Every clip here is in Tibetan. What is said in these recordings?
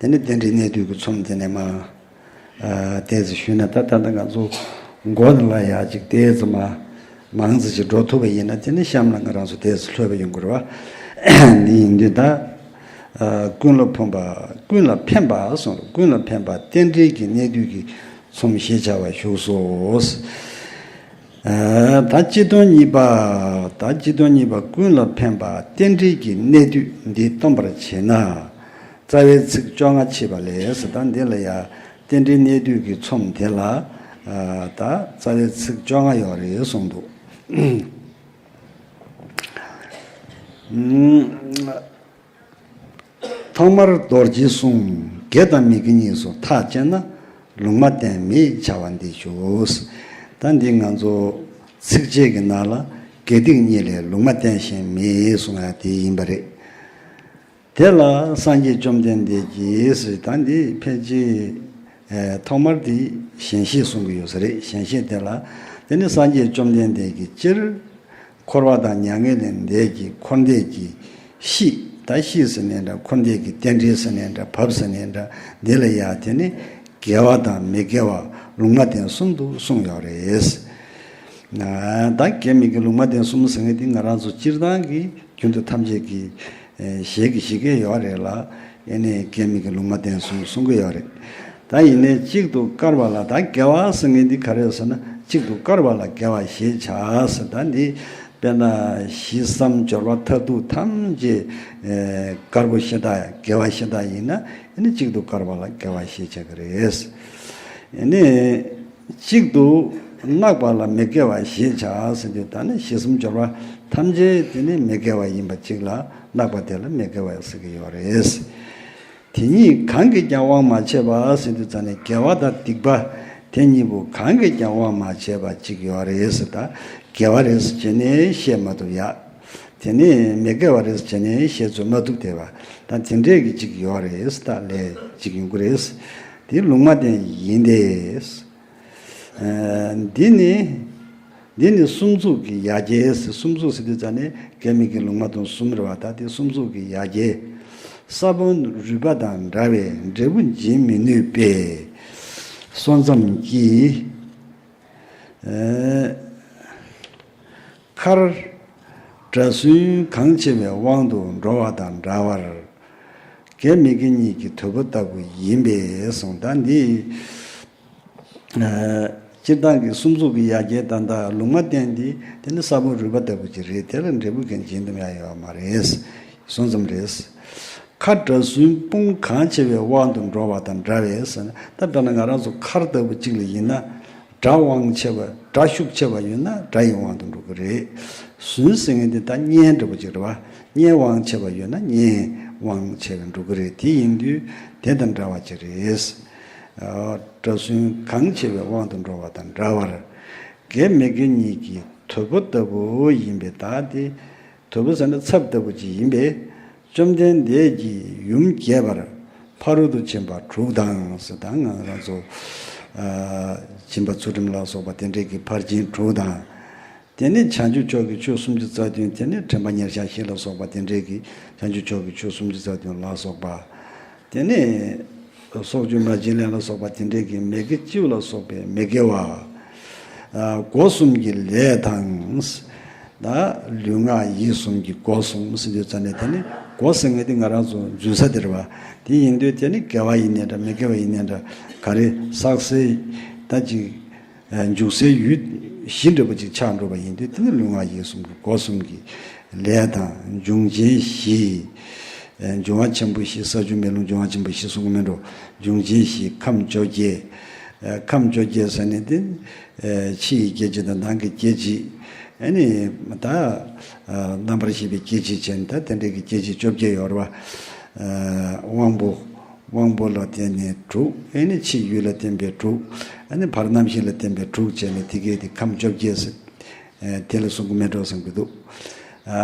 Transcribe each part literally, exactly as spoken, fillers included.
དེ་ནི་རྟེན་འབྲེལ་གནད་བསྡུས་ཀྱི་ཚོམས་དེ་ནས་མ་ཨ་ཏོག་ཙམ་ཞུས་ན། ད་ད་ལྟ་ང་ཚོ་མགོ་ལ་ཡ་ཅིག་ཏོག་ཙམ་མ་མང་ཙམ་ཅིག་འགྲོ་ཐུབ་པ་ཡིན་ན། དེ་ནི་གཤམ་ལ་ང་རང་ཚོ་ཏོག་ཙམ་ལྷོད་པ་ཡོང་གི་རེད་བ། འདི་ཡིན་དུས་ད་ཨ་ཀུན་ལ་ཕན་པ། ཀུན་ལ་ཕན་པ་གསུངས། ཀུན་ལ་ཕན་པ་རྟེན་འབྲེལ་གྱི་གནད་བསྡུས་ཀྱི་ཚོམས་ཞེས་བྱ་བ་བཞུགས་སོ། ཨ་ད་སྤྱི་དོན་གཉིས་པ། ད་སྤྱི་དོན་གཉིས་པ། ཀུན་ལ་ཕན་པ་རྟེན་འབྲེལ་གྱི་གནད་བསྡུས་འདི་སྟོན་པར་བྱེད་ན། རྩ་བའི་ཚིག་བཅོ་ལྔ་ཕྱེས་པ་ལས། ད་འདི་ལ་ཡ་རྟེན་འབྲེལ་གནད་བསྡུས་ཀྱི་ཚོམས་དེ་ལ་ཨ་ད་རྩ་བའི་ཚིག་བཅོ་ལྔ་ཡོད་རེད་གསུངས་འདུག། ཨུམ། ཐོག་མར་རྡོ་རྗེའི་གསུང་། དགེ་དང་མི་དགེ་གཉིས་སུ་ཐག་བཅད་ན། ལུང་མ་བསྟན་མེད་བྱ་བ་འདི་བཞུགས། ད་འདི་ང་ཚོ་ཚིགས་བཅད་ཀྱི་ནང་ལ་དགེ་སྡིག་གཉིས་ལས་ལུང་མ་བསྟན་གཞན་མེད་གསུང་ཡ་དེ་ཡིན་པ་རེད། དེ་ལ་སངས་རྒྱས་བཅོམ་ལྡན་འདས་ཀྱིས། ད་འདི་ཕལ་ཆེར་ཐོག་མར་དེ་ཞེན་ཤེས་གསུང་གི་ཡོད་ས་རེད། ཞེན་ཤེས་དེ་ལ། དེ་ནི་སངས་རྒྱས་བཅོམ་ལྡན་འདས་ཀྱིས་སྤྱིར་འཁོར་བ་དང་མྱ་ངན་ལས་འདས་ཀྱི་འཁོར་འདས་ཀྱི་གཤིས། ད་གཤིས་ཟེར་ནའི་འདྲ། འཁོར་འདས་ཀྱི་རྟེན་འབྲེལ་ཟེར་ནའི་འདྲ། བབ་ཟེར་ནའི་འདྲ། འདི་ལ་ཡ་དེ་ནི་དགེ་བ་དང་མི་དགེ་བ་ལུང་མ་བསྟན་གསུམ་དུ་གསུངས་ཡོད་རེད། ད་དགེ་མི་དགེ་ལུང་མ་བསྟན་གསུམ་ཟེར་མཁན་དེ་ང་རང་ཚོ་སྤྱིར་བཏང་གི་རྒྱུན་དུ་ཐམས་ཅད་ཀྱི་ཞལ་གྱིས་བཞེས་ཀྱི་ཡོད་རེད་ལ། ཨེ་ནས་དགེ་མི་དགེ་ལུང་མ་བསྟན་གསུམ་གསུང་གི་ཡོད་རེད། ད་ཡིན་ནའི་གཅིག་ཏུ་དཀར་བ་ལ། ད་དགེ་བ་ཟེར་མཁན་འདི་ག་རེ་ཟེར་ན། གཅིག་ཏུ་དཀར་བ་ལ་དགེ་བ་ཞེས་བྱ་ཟེར། ད་འདི་དཔེར་ན་ཞི་བསམ་སྦྱོར་བ་མཐར་ཐུག་ཐམས་ཅད་དཀར་པོ་ཤ་སྟག་དགེ་བ་ཤ་སྟག་ཡིན་ན། ཨེ་ནས་གཅིག་ཏུ་དཀར་བ་ལ་དགེ་བ་ཞེས་བྱ་གི་རེད། ཨེ་ནས། གཅིག་ཏུ་བརྣག་པ་ལ་མི་དགེ་བ་ཞེས་བྱ་ཟེར་དུས། ད་ནི་ཞི་བསམ་སྦྱོར་བ་ཐམས་ཅད་དེ་ནི་མི་དགེ་བ་ཡིན་པ་གཅིག་ལ་བརྣག་པ་དེ་ལ་མི་དགེ་བ་ཟེར་གྱི་ཡོད་རེད། དེ་གཉིས་གང་གིས་ཀྱང་དབང་མ་བྱས་པ་ཟེར་དུས་ཙ་ནས་དགེ་བ་དང་སྡིག་པ་དེ་གཉིས་པོ་གང་གིས་ཀྱང་དབང་མ་བྱས་པ་གཅིག་ཡོད་རེད་ཟེར། ད་དགེ་བ་རེད་ཟེར་བྱས་ནས་བཤད་མ་ཐུབ་ཡ། དེ་ནས་མི་དགེ་བ་རེད་ཟེར་བྱས་ནས་བཤད་ཚུལ་མ་ཐུབ་བསྡད་པ། ད་དེ་འདྲས་ཀྱི་གཅིག་ཡོད་རེད། ད་ལས་གཅིག་ཡོང་གི་རེད། དེ་ལུང་མ་བསྟན་ཡིན་ཏེ། འདི་ནི། འདི་ནི་གསུམ་གཟུགས་ཀྱི་ཡ་གྱལ། གསུམ་གཟུགས་ཟེར་དུས་ཙ་ནས་དགེ་མི་དགེ་ལུང་མ་བསྟན་གསུམ་རེད་བ། ད་དེ་གསུམ་གཟུགས་ཀྱི་ཡ་གྱལ། ས་བོན་རུས་པ་དང་འདྲ་བས་འབྲས་བུ་འབྱིན་མི་ནུས་པས། སོ་མཚམས་ཀྱིས། ཨེ། མཁར་གྲྭ་བཙུན་གང་ཆེ་བའི་དབང་དུ་འགྲོ་བ་དང་འདྲ་བར། དགེ་མི་དགེ་གཉིས་ཀྱི་དོད་པོ་ལྟ་བུ་ཡིན་པས་གསུངས། ད་འདི་ཨ་སྤྱིར་བཏང་གི་གསུམ་གཟུགས་ཀྱི་ཡ་གྱལ་ད་ལྟ་ལུང་མ་བསྟན་འདི། དེ་ནི་ས་བོན་རུས་པ་ལྟ་བུ་ཅིག་རེད། དེ་ལ་འབྲས་བུ་གང་འབྱིན་ཐུབ་ཡ་ཡོད་མ་རེད། སོ་མཚམས་རེད། མཁར་གྲྭ་བཙུན་དཔུང་གང་ཆེ་བའི་དབང་དུ་འགྲོ་བ་དང་འདྲ་བས་ཟེར་ན། ད་དཔེར་ན་ང་རང་ཚོ་མཁར་ལྟ་བུ་གཅིག་ལ་ཡིན་ན། དགྲ་དབང་ཆེ་བ། དགྲ་ཤུགས་ཆེ་བ་ཡོད་ན་དགྲ་ཡི་དབང་དུ་འགྲོ་གི་རེད། བཙུན་ཟེར་མཁན་དེ་ད་གཉེན་འདྲ་པོ་ཅིག་རེད་བ། གཉེན་དབང་ཆེ་བ་ཡོད་ན་གཉེན་དབང་ཆེ་བ་འགྲོ་གི་རེད། དེ་ཡིན་དུས་དེ་དང་འདྲ་བ་ཅིག་རེད། ཨ་གྲྭ་བཙུན་གང་ཆེ་བའི་དབང་དུ་འགྲོ་བ་དང་འདྲ་བར། དགེ་མི་དགེ་གཉིས་ཀྱི་དོད་པོ་ལྟ་བུ་ཡིན་པས། ད་དེ་དོད་པོ་ཟེར་ན་ཚབ་ལྟ་བུ་ཅིག་ཡིན་པས། བཅོམ་ལྡན་འདས་ཀྱིས་ཡུམ་རྒྱས་པར་ཕ་རོལ་ཏུ་ཕྱིན་པ་དྲུག་དང་ཟེར། ད་ང་རང་ཚོ་ཨ་སྦྱིན་པ་ཚུལ་ཁྲིམས་ལ་སོགས་པ་དེ་འདྲས་ཀྱི་ཕར་ཕྱིན་དྲུག་དང་། དེ་ནས་བྱང་ཆུབ་མཆོག་གི་ཆོས་སུམ་ཅུ་རྩ་བདུན། དེ་ནས་དྲན་པ་ཉེར་བཞག་བཞི་ལ་སོགས་པ་དེ་འདྲས་ཀྱི་བྱང་ཆུབ་མཆོག་གི་ཆོས་སུམ་ཅུ་རྩ་བདུན་ལ་སོགས་པ། དེ་ནས་སྲོག་གཅོད་མ་བྱིན་ལེན་ལ་སོགས་པ་དེ་འདྲས་ཀྱི་མི་དགེ་བཅུ་ལ་སོགས་པའི་མི་དགེ་བ། ཨ་སྒོ་གསུམ་གྱི་ལས་དང་། ད་ལུས་ངག་ཡིད་གསུམ་གྱི་སྒོ་གསུམ་ཟེར་དུས་ཙ་ནས། དེ་ནི་སྒོ་ཟེར་མཁན་དེ་ང་རང་ཚོ་འཛུལ་ས་དེ་རེད་བ། དེ་ཡིན་དུས་དེ་ནི་དགེ་བ་ཡིན་ནའི་འདྲ། མི་དགེ་བ་ཡིན་ནའི་འདྲ། ག་རེ་བསགས་སའི་ད་ཅིག་ཨ་འཇུག་སའི་ཡུལ་བཞི་འདྲ་པོ་ཅིག་ཆགས་འགྲོ་བ་ཡིན་དུས། དེ་ནི་ལུས་ངག་ཡིད་གསུམ་གྱི་སྒོ་གསུམ་གྱི་ལས་དང་། འབྱུང་ཆེན་བཞི། ཨ་འབྱུང་བ་ཆེན་པོ་བཞི། ས་ཆུ་མེ་རླུང་འབྱུང་བ་ཆེན་པོ་བཞི་གསུང་གི་མེད་འགྲོ། འབྱུང་ཆེན་བཞི། ཁམས་བཅོ་བརྒྱད། ཨ་ཁམས་བཅོ་བརྒྱད་ཟེར་ནས་དེ་ཨ་ཕྱི་ཡི་སྐྱེ་མཆེད་དང་ནང་གི་སྐྱེ་མཆེད། ཨ་ནི་ད་ཨ་རྣམ་པར་ཤེས་པའི་སྐྱེ་མཆེད་བྱས་ནས། ད་དེ་འདྲའི་གི་སྐྱེ་མཆེད་བཅོ་བརྒྱད་ཡོད་རེད་བ། ཨ་དབང་པོ། དབང་པོ་ལ་བརྟེན་ནས་དྲུག། ཨ་ནི་ཕྱི་ཡུལ་ལ་བརྟེན་པའི་དྲུག། ཨ་ནི་བར་རྣམ་ཤེས་ལ་བརྟེན་པའི་དྲུག་བྱས་ནས། དེ་གའི་དེ་ཁམས་བཅོ་བརྒྱད་ཟེར། ཨ་དེ་ལ་གསུང་གི་མེད་འགྲོ་བསམ་གྱི་འདུག། ཨ་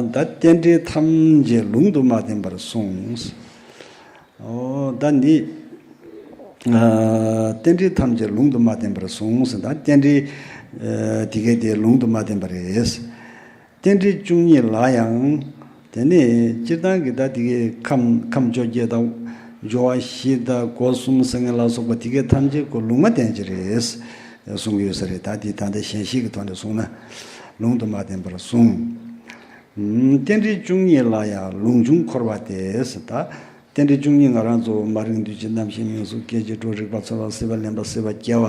ད་རྟེན་འབྲེལ་ཐམས་ཅད་ལུང་དུ་མ་བསྟན་པར་གསུངས། ཨོ་ད་འདི་ཨ་རྟེན་འབྲེལ་ཐམས་ཅད་ལུང་དུ་མ་བསྟན་པར་གསུངས་ཟེར། ད་རྟེན་འབྲེལ་ཨ་དེ་གའི་དེ་ལུང་དུ་མ་བསྟན་པ་རེད། རྟེན་འབྲེལ་བཅུ་གཉིས་ལ་ཡང་། དེ་ནས་སྤྱིར་བཏང་གི་ད་དེ་གའི་ཁམས་ཁམས་བཅོ་བརྒྱད་དང་ སྦྱོར་བ་བཞི་དང་སྒོ་གསུམ་ཟེར་མཁན་ལ་སོགས་པ་དེ་གའི་ཐམས་ཅད་ཁོ་ལུང་མ་བསྟན་གྱི་རེད་གསུང་གི་ཡོད་ས་རེད། ད་དེ་ད་ལྟ་ཞལ་བཞེས་ཀྱི་ཐོག་ནས་གསུངས་ན་ལུང་དུ་མ་བསྟན་པར་གསུངས། རྟེན་འབྲེལ་བཅུ་གཉིས་ལ་ཡང་ལུང་འབྱུང་འཁོར་བ་སྟེ་ཟེར། ད་རྟེན་འབྲེལ་བཅུ་གཉིས་ང་རང་ཚོ་མ་རིག་འདུས་བྱས་རྣམ་ཤེས་མིང་གཟུགས་སྐྱེ་མཆེད་གྲོགས་རིག་པ་ཚོར་བ་སྲེད་པ་ལེན་པ་སྲེད་པ་སྐྱེ་བ་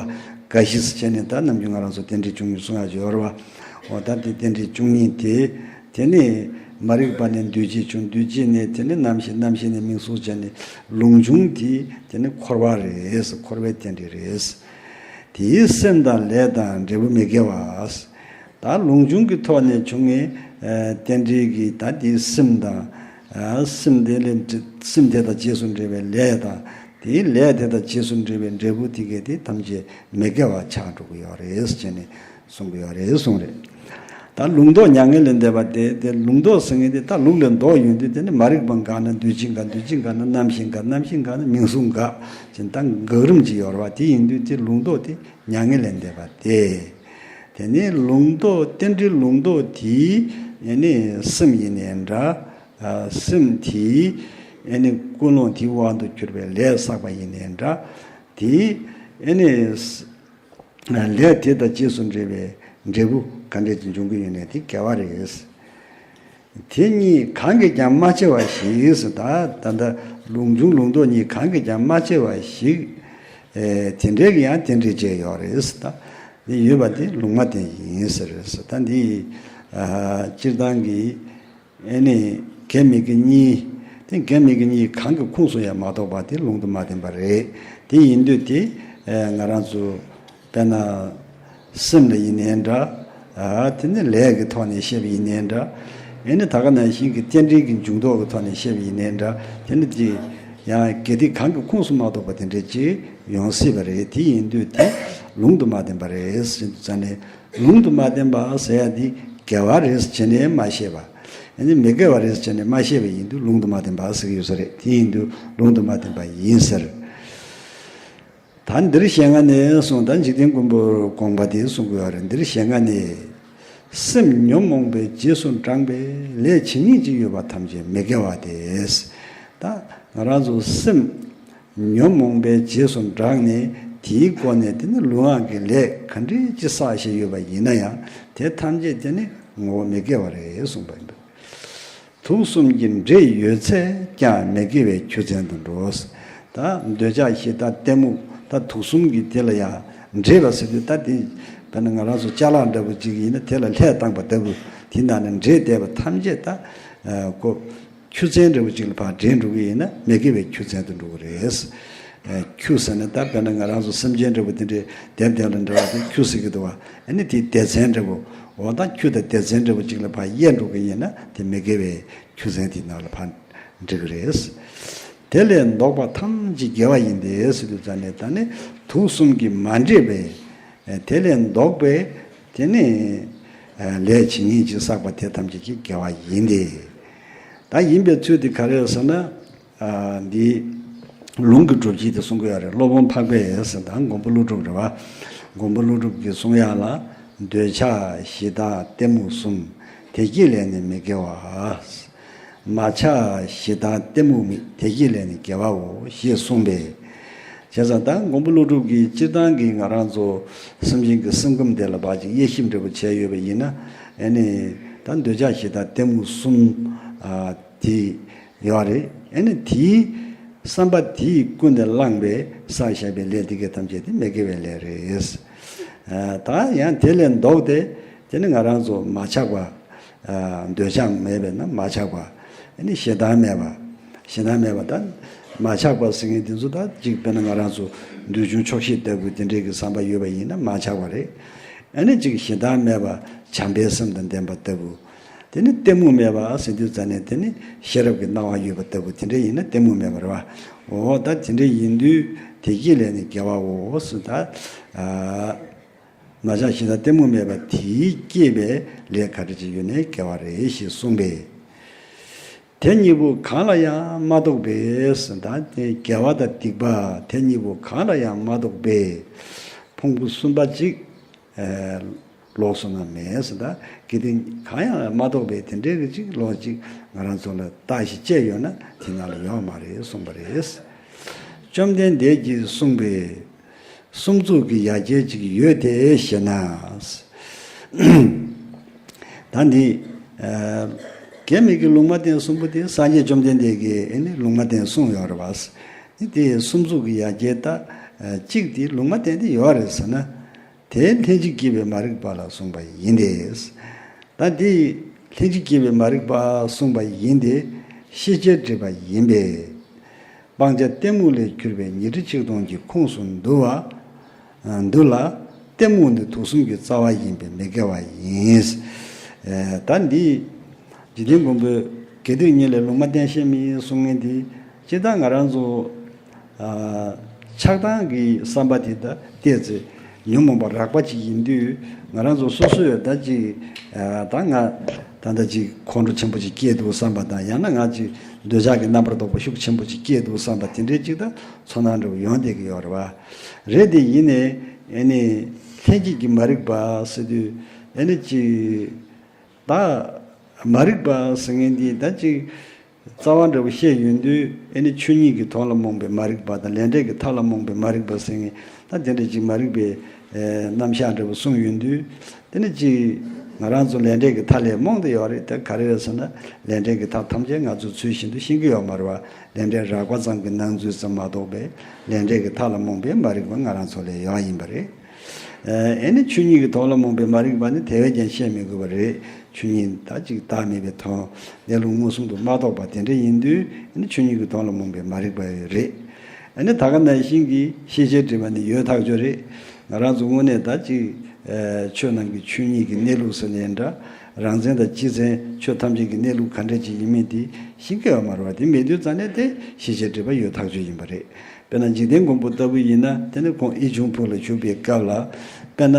འགའ་ཞིག་བྱས་ནས་ད་ནམ་རྒྱུན་ང་རང་ཚོ་རྟེན་འབྲེལ་བཅུ་གཉིས་གསུང་ཡག་ཡོད་རེད་བ། འོ་ད་དེ་རྟེན་འབྲེལ་བཅུ་གཉིས་དེ། དེ་ནས་མ་རིག་པ་ནས་འདུས་བྱས་བྱུང་། འདུས་བྱས་ནས་དེ་ནས་རྣམ་ཤེས། རྣམ་ཤེས་ནས་མིང་གཟུགས་བྱས་ནས་ལུང་འབྱུང་དེ་དེ་ནས་འཁོར་བ་རེད། འཁོར་བའི་རྟེན་འབྲེལ་རེད། དེའི་སེམས་དང་ལས་དང་འབྲས་བུ་མི་དགེ་བ། ད་ལུང་འབྱུང་གི་ཐོག་ནས་བྱུང་བའི་རྟེན་འབྲེལ་གྱི་ད་དེའི་སེམས་དང་། སེམས་དེ་ལས་སེམས་དེ་དང་རྗེས་སུ་འབྲེལ་བའི་ལས་དང་། དེའི་ལས་དེ་དང་རྗེས་སུ་འབྲེལ་བའི་འབྲས་བུ་དེ་གས་དེ་ཐམས་ཅད་མི་དགེ་བ་ཆགས་འགྲོ་གི་ཡོད་རེད་ཟེར་ནས་གསུང་གི་ཡོད་རེད་གསུངས་རེད། ད་ལུང་ལྡོག་མྱ་ངན་ལས་འདས་པ་དེ། དེ་ལུང་ལྡོག་ཟེར་མཁན་དེ་ད་ལུང་ལས་ལྡོག་ཡོང་དུས་དེ་ནི་མ་རིག་པ་འགགས་ན་འདུས་བྱས་འགག་འདུས་བྱས་འགག་ན་རྣམ་ཤེས་འགག་རྣམ་ཤེས་འགག་ན་མིང་གཟུགས་འགག་ཅེས་ད་འགག་རིམ་ཅིག་ཡོད་རེད་བ། དེ་ཡིན་དུས་དེ་ལུང་ལྡོག་དེ་མྱ་ངན་ལས་འདས་པ་སྟེ། དེ་ནས་ལུང་ལྡོག་རྟེན་འབྲེལ་ལུང་ལྡོག་དེའི་ཨེ་ནི་སེམས་ཡིན་ནའི་འདྲ། ཨ་སེམས་དེའི་ཨེ་ནི་ཀུན་སློང་དེའི་དབང་དུ་གྱུར་པའི་ལས་བསགས་པ་ཡིན་ནའི་འདྲ། དེའི་ཨེ་ནི་ལས་དེ་དང་རྗེས་སུ་འབྲེལ་བའི་འབྲས་བུ་ག་འདྲས་ཀྱི་འབྱུང་གི་ཡོད་ནའི་དེ་དགེ་བ་རེད། དེ་གཉིས་གང་གིས་ཀྱང་མ་ཕྱེ་བ་ཞིག་ཟེར། ད་ད་ལྟ་ལུང་འབྱུང་ལུང་ལྡོག་གཉིས་གང་གིས་ཀྱང་མ་ཕྱེ་བ་ཞིག་ཨེ་དེ་འདྲའི་གི་ཡང་རྟེན་འབྲེལ་བཅས་ཡོད་རེད་ཟེར། ད་འདི་ཡོད་པ་དེ་ལུང་མ་བསྟན་ཡིན་ཟེར་ཟེར། ད་འདི་ཨ་སྤྱིར་བཏང་གི་ཨེ་ནི་དགེ་མི་དགེ་གཉིས། དེ་དགེ་མི་དགེ་གཉིས་གང་གི་ཁུངས་སུ་ཡང་མ་གཏོགས་པ་དེ་ལུང་དུ་མ་བསྟན་པ་རེད། དེ་ཡིན་དུས་དེ་ཨེ་ང་རང་ཚོ་དཔེར་ན་སེམས་ལ་ཡིན་ནའི་འདྲ། ཨ་དེ་ནི་ལས་ཀྱི་ཐོག་ནས་བཤད་པ་ཡིན་ནའི་འདྲ། ཨེ་ནི་ད་ག་ནང་བཞིན་གྱི་རྟེན་འབྲེལ་གྱི་འབྱུང་ལྡོག་གི་ཐོག་ནས་བཤད་པ་ཡིན་ནའི་འདྲ། དེ་ནི་དེ་ཡང་དགེ་སྡིག་གང་གི་ཁུངས་སུ་མ་གཏོགས་པ་དེ་འདྲ་ཅིག་ཡོང་སྲིད་པ་རེད། དེ་ཡིན་དུས་དེ་ལུང་དུ་མ་བསྟན་པ་རེད་ཟེར་དུས་ཙང་ནས། ལུང་དུ་མ་བསྟན་པ་ཟེར་ཡ་འདི་དགེ་བ་རེད་ཟེར་བྱས་ནས་མ་བཤད་པ། ཨ་ནི་མི་དགེ་བ་རེད་ཟེར་བྱས་ནས་མ་བཤད་པ་ཡིན་དུས་ལུང་དུ་མ་བསྟན་པ་ཟེར་གྱི་ཡོད་ས་རེད། དེ་ཡིན་དུས་ལུང་དུ་མ་བསྟན་པ་ཡིན་ཟེར། ད་འདིར་ཞལ་སྔ་ནས་གསུངས། ད་འཇིག་རྟེན་མགོན་པོའི་དགོངས་པ་དེ་གསུང་གི་ཡོད་རེད། འདིར་ཞལ་སྔ་ནས། སེམས་ཉོན་མོངས་པའི་རྗེས་སུ་འབྲངས་པས་ལས་ཇི་སྙེད་ཅིག་ཡོད་པ་ཐམས་ཅད་མི་དགེ་བ་སྟེ། ད་ང་རང་ཚོ་སེམས་ཉོན་མོངས་པའི་རྗེས་སུ་འབྲངས་ནས་དེའི་སྒོ་ནས་དེ་ནི་ལུས་ངག་གི་ལས་ག་འདྲའི་ཅི་བསགས་བཞིན་ཡོད་པ་ཡིན་ན་ཡང་དེ་ཐམས་ཅད་དེ་ནི་ངོ་བོ་མི་དགེ་བ་རེད་གསུངས་པ་ཡིན་པས། དུག་གསུམ་གྱི་འདྲེས་ཡོད་ཚད་ཀྱང་མི་དགེ་བའི་ཆུ་ཚན་དུ་འགྲོ། ད་འདོད་ཆགས་ཞེ་སྡང་གཏི་མུག་ད་དུག་གསུམ་གྱི་དེ་ལ་ཡང་འདྲེས་པ་ཟེར་དུས་ད་དེ་དཔེར་ན་ང་རང་ཚོ་ཅ་ལག་འདྲ་པོ་ཅིག་ཡིན་ན་དེ་ལ་ལྷས་བཏང་པ་ལྟ་བུ་དེ་ནང་ནས་འདྲེས་བསྡད་པ་ཐམས་ཅད་ད་ཨ་ཁོ། ཆུ་ཚན་འདྲ་བོ་ཅིག་ལ་ཕར་འདྲེན་འགྲོ་གི་ཡིན་ན་མི་དགེ་བའི་ཆུ་ཚན་དུ་འགྲོ་གི་རེད། ཨེ་ཆུ་ཟེར་ན་ད་དཔེར་ན་ང་རང་ཚོ་སེམས་ཅན་འདྲ་བོ་དེ་འདྲའི་དེབ་དེབ་ལ་འདྲ་བ་དེ་ཆུ་ཟེར་གི་འདུག་བ། ཨ་ནི་དེའི་སྡེ་ཚན་འདྲ་བོ། འོ་ད་ཆུ་དང་སྡེ་ཚན་འདྲ་བོ་ཅིག་ལ་ཕར་གཡས་འགྲོ་གི་ཡིན་ན་དེ་མི་དགེ་བའི་ཆུ་ཚན་དེའི་ནང་ལ་ཕར་འགྲིལ་གི་རེད། དེ་ལས་ལྡོག་པ་ཐམས་ཅད་དགེ་བ་ཡིན་ཏེ་ཟེར་དུས་ཙང་ནས་ད་ནི་དུག་གསུམ་གྱིས་མ་འདྲེས་པའི་དེ་ལས་ལྡོག་པའི་དེ་ནི་ལས་ཇི་སྙེད་ཅིག་བསགས་པ་དེ་ཐམས་ཅད་ཀྱི་དགེ་བ་ཡིན་ཏེ། ད་ཡིན་པའི་ཚུལ་དེ་ག་རེ་ཟེར་ན། འདི་ལུང་གི་སྒྲུབ་བྱེད་དེ་གསུང་གི་ཡོད་རེད། སློབ་དཔོན་འཕགས་པས་ཟེར་ད་མགོན་པོ་ཀླུ་སྒྲུབ་རེད་བ། མགོན་པོ་ཀླུ་སྒྲུབ་ཀྱིས་གསུང་ཡག་ལ། འདོད་ཆགས་ཞེ་སྡང་གཏི་མུག་གསུམ། དེ་བསྐྱེད་ལས་ནི་མི་དགེ་བ། མ་ཆགས་ཞེ་སྡང་གཏི་མུག་མེད། དེ་བསྐྱེད་ལས་ནི་དགེ་བའོ། ཞེས་གསུངས་པས། བྱས་ཙང་ད་མགོན་པོ་ཀླུ་སྒྲུབ་ཀྱིས་སྤྱིར་བཏང་གི་ང་རང་ཚོ་སེམས་ཅན་གྱི་སེམས་ཁམས་དེ་ལ་ཕར་ཅིག་དབྱེ་ཞིབ་འདྲ་པོ་བྱས་ཡོད་པ་ཡིན་ན། ཨེ་ནི་ད་འདོད་ཆགས་ཞེ་སྡང་གཏི་མུག་གསུམ་དེ་ཡོད་རེད། ཨེ་ནི་དེའི་བསམ་པ་དེས་ཀུན་ནས་བསླངས་པའི་བསགས་བཞག་པའི་ལས་དེ་གའི་ཐམས་ཅད་དེ་མི་དགེ་བའི་ལས་རེད། ད་ཡང་དེ་ལས་ལྡོག་སྟེ་དེ་ནི་ང་རང་ཚོ་མ་ཆགས་པ། འདོད་ཆགས་མེད་པས་ན་མ་ཆགས་པ། ཨ་ནི་ཞེ་སྡང་མེད་པ། ཞེ་སྡང་མེད་པ་ད། མ་ཆགས་པ་ཟེར་མཁན་དེ་ཚོ་ད་གཅིག་དཔེར་ན་ང་རང་ཚོ་འདོད་ཆུང་ཆོག་ཤེས་ལྟ་བུ་དེ་འདྲའི་གི་བསམ་པ་ཡོད་པ་ཡིན་ན་མ་ཆགས་པ་རེད། ཨ་ནི་གཅིག་ཞེ་སྡང་མེད་པ་བྱམས་པའི་སེམས་དང་ལྡན་པ་ལྟ་བུ། དེ་ནི་གཏི་མུག་མེད་པ་ཟེར་དུས་ཙ་ནས་དེ་ནི་ཤེས་རབ་ཀྱི་སྣང་བ་ཡོད་པ་ལྟ་བུ་དེ་འདྲ་ཡིན་ན་གཏི་མུག་མེད་པ་རེད་བ། འོ་ད་དེ་འདྲ་ཡིན་དུས་དེ་བསྐྱེད་ལས་ནི་དགེ་བའོ་ཟེར་ད། མ་ཆགས་ཞེ་སྡང་གཏི་མུག་མེད་པ་དེས་བསྐྱེད་པའི་ལས་ག་རེ་ཅིག་ཡོད་ནའི་དགེ་བ་རེད་ཞེས་གསུངས་པས། དེ་གཉིས་པོ་གང་ལ་ཡང་མ་གཏོགས་པས་ཟེར་ད་དེ་དགེ་བ་དང་སྡིག་པ་དེ་གཉིས་པོ་གང་ལ་ཡང་མ་གཏོགས་པས། ཕུང་པོ་གསུམ་པ་གཅིག་ལོགས་སུ་ན་མེད་ཟེར་ད་དགེ་སྡིག་གང་ཡང་མ་གཏོགས་པས་དེ་འདྲའི་གི་གཅིག་ལོགས་གཅིག་ང་རང་ཚོ་ལ་བརྟག་ཞིབ་བྱས་ཡོད་ན་དེ་ན་ལ་ཡོད་མ་རེད་གསུངས་པ་རེད། བཅོམ་ལྡན་འདས་ཀྱིས་གསུངས་པའི་གསུམ་ཚུགས་ཀྱི་ཡ་གྱལ་ཅིག་ཡོད་དེ་ཞེ་ན། ད་འདི། ཨ། གྱལ་མི་གི་ལུང་མ་བསྟན་གསུམ་པོ་དེ་སངས་རྒྱས་བཅོམ་ལྡན་འདས་ཀྱིས་ཨེ་ནི་ལུང་མ་བསྟན་གསུངས་ཡོད་རེད་བ། ནི་དེ་གསུམ་ཚུགས་ཀྱི་ཡ་གྱལ་ད་གཅིག་དེ་ལུང་མ་བསྟན་དེ་ཡོད་རེད་ཟེར་ན། དེ་ལྷན་ཅིག་སྐྱེས་པའི་མ་རིག་པ་ལ་གསུངས་པ་ཡིན་ཏེ། ད་འདི་ལྷན་ཅིག་སྐྱེས་པའི་མ་རིག་པ་གསུངས་པ་ཡིན་ཏེ། ཤེས་བྱའི་སྒྲིབ་པ་ཡིན་པས། སྤང་བྱ་གཏི་མུག་ལས་གྱུར་པའི་ཉི་ཁྲི་ཆིག་སྟོང་གི་ཁོངས་སུ་འདུ་བ། འདུ་ལ། གཏི་མུག་ནི་དུག་གསུམ་གྱི་རྩ་བ་ཡིན་པས་མི་དགེ་བ་ཡིན། ད་འདི་འཇིག་རྟེན་མགོན་པོས་དགེ་སྡིག་གཉིས་ལས་ལུང་མ་བསྟན་ཤེས་མིན་གསུང་མཁན་དེ་སྤྱིར་བཏང་ང་རང་ཚོ། ཨ། ཆགས་སྡང་གི་བསམ་པ་དེ་ད་བལྟས་ཚེ་ཉོན་མོངས་པ་རགས་པ་ཅིག་ཡིན་དུས། ང་རང་ཚོ་སོ་སོས་ད་ཅིག་ཨ། ད་ང་ད་ལྟ་ཅིག་ཁོང་ཁྲོ་ཆེན་པོ་ཅིག་སྐྱེས་འདུག་བསམ་པ་དང་། ཡང་ན་ང་ཅིག་འདོད་ཆགས་ཀྱི་རྣམ་པར་རྟོག་པ་ཤུགས་ཆེན་པོ་ཅིག་སྐྱེས་འདུག་བསམ་པ་དེ་འདྲའི་ཅིག་ད་ཚོར་སྣང་འདྲ་བོ་ཡོང་བསྡད་ཀྱི་ཡོད་རེད་བ། རེད་དེ་ཡིན་ནའི་ཨེ་ནི་ལྷན་སྐྱེས་ཀྱི་མ་རིག་པ་ཟེར་དུས་ཨེ་ནི་ཅིག་ད་མ་རིག་པ་ཟེར་མཁན་འདི་ད་ཅིག་རྩ་བ་འདྲ་བོ་བཤད་ཡོང་དུས། ཨེ་ནི་ཆོས་ཉིད་ཀྱི་དོན་ལ་རྨོངས་པའི་མ་རིག་པ་དང་། ལས་འབྲས་ཀྱི་མཐའ་ལ་རྨོངས་པའི་མ་རིག་པ་ཟེར་མཁན། ད་དེ་འདྲ་ཅིག་མ་རིག་པའི་ཨེ་རྣམ་གཞག་འདྲ་བོ་གསུངས་ཡོང་དུས། དེ་ནི་ཅིག་ང་རང་ཚོ་ལས་འབྲས་ཀྱི་མཐའ་ལས་རྨོངས་ཏེ་ཡོད་རེད། དེ་ག་རེ་རེད་ཟེར་ན། ལས་འབྲས་ཀྱི་མཐའ་ཐམས་ཅད་ང་ཚོས་ཚུལ་བཞིན་དུ་ཤེས་ཀྱི་ཡོད་མ་རེད་བ། ལས་འབྲས་རགས་པ་ཙམ་གྱི་སྣང་ཚུལ་ཙམ་མ་གཏོགས་པའི་ལས་འབྲས་ཀྱི་མཐའ་ལ་རྨོངས་པའི་མ་རིག་པ་ང་རང་ཚོ་ལ་ཡོད་ཡིན་པ་རེད། ཨེ་ནི་ཆོས་ཉིད་ཀྱི་དོན་ལ་རྨོངས་པའི་མ་རིག་པ་ནི་དེ་བས་ཀྱང་བཤད་མི་དགོས་པ་རེད། ཆོས་ཉིད་ད་ཅིག་བདག་མེད་པའི་དོན། གནས་ལུགས་མངོན་སུམ་དུ་མ་རྟོགས་པ་དེ་འདྲ་ཡིན་དུས། ཨེ་ནི་ཆོས་ཉིད་ཀྱི་དོན་ལ་རྨོངས་པའི་མ་རིག་པ་རེད། ཨེ་ནི་ད་ག་ནང་བཞིན་གྱི་ཤེས་བྱའི་སྒྲིབ་པ་ནི་ཡོད་ཐག་ཆོད་རེད། ང་རང་ཚོ་དངོས་གནས་ད་ཅིག་ཨེ་ཆོས་རྣམས་ཀྱི་ཆོས་ཉིད་ཀྱི་གནས་ལུགས་ཟེར་ནའི་འདྲ། རང་མཚན་དང་སྤྱི་མཚན། ཆོས་ཐམས་ཅད་ཀྱི་གནས་ལུགས་ག་འདྲ་ཅིག་ཡིན་མིན་དེ་ཤེས་ཀྱི་ཡོད་མ་རེད་བ། དེ་མེད་དུས་ཙང་ནས་དེ་ཤེས་བྱའི་སྒྲིབ་པ་ཡོད་ཐག་ཆོད་ཡིན་པ་རེད། དཔེར་ན་འཇིག་རྟེན་མགོན་པོ་ལྟ་བུ་ཡིན་ན། དེ་ནི་ཁོང་ཨེ་ཆུང་ཕུག་ལ་བཞུགས་པའི་སྐབས་ལ། དཔེར་ན་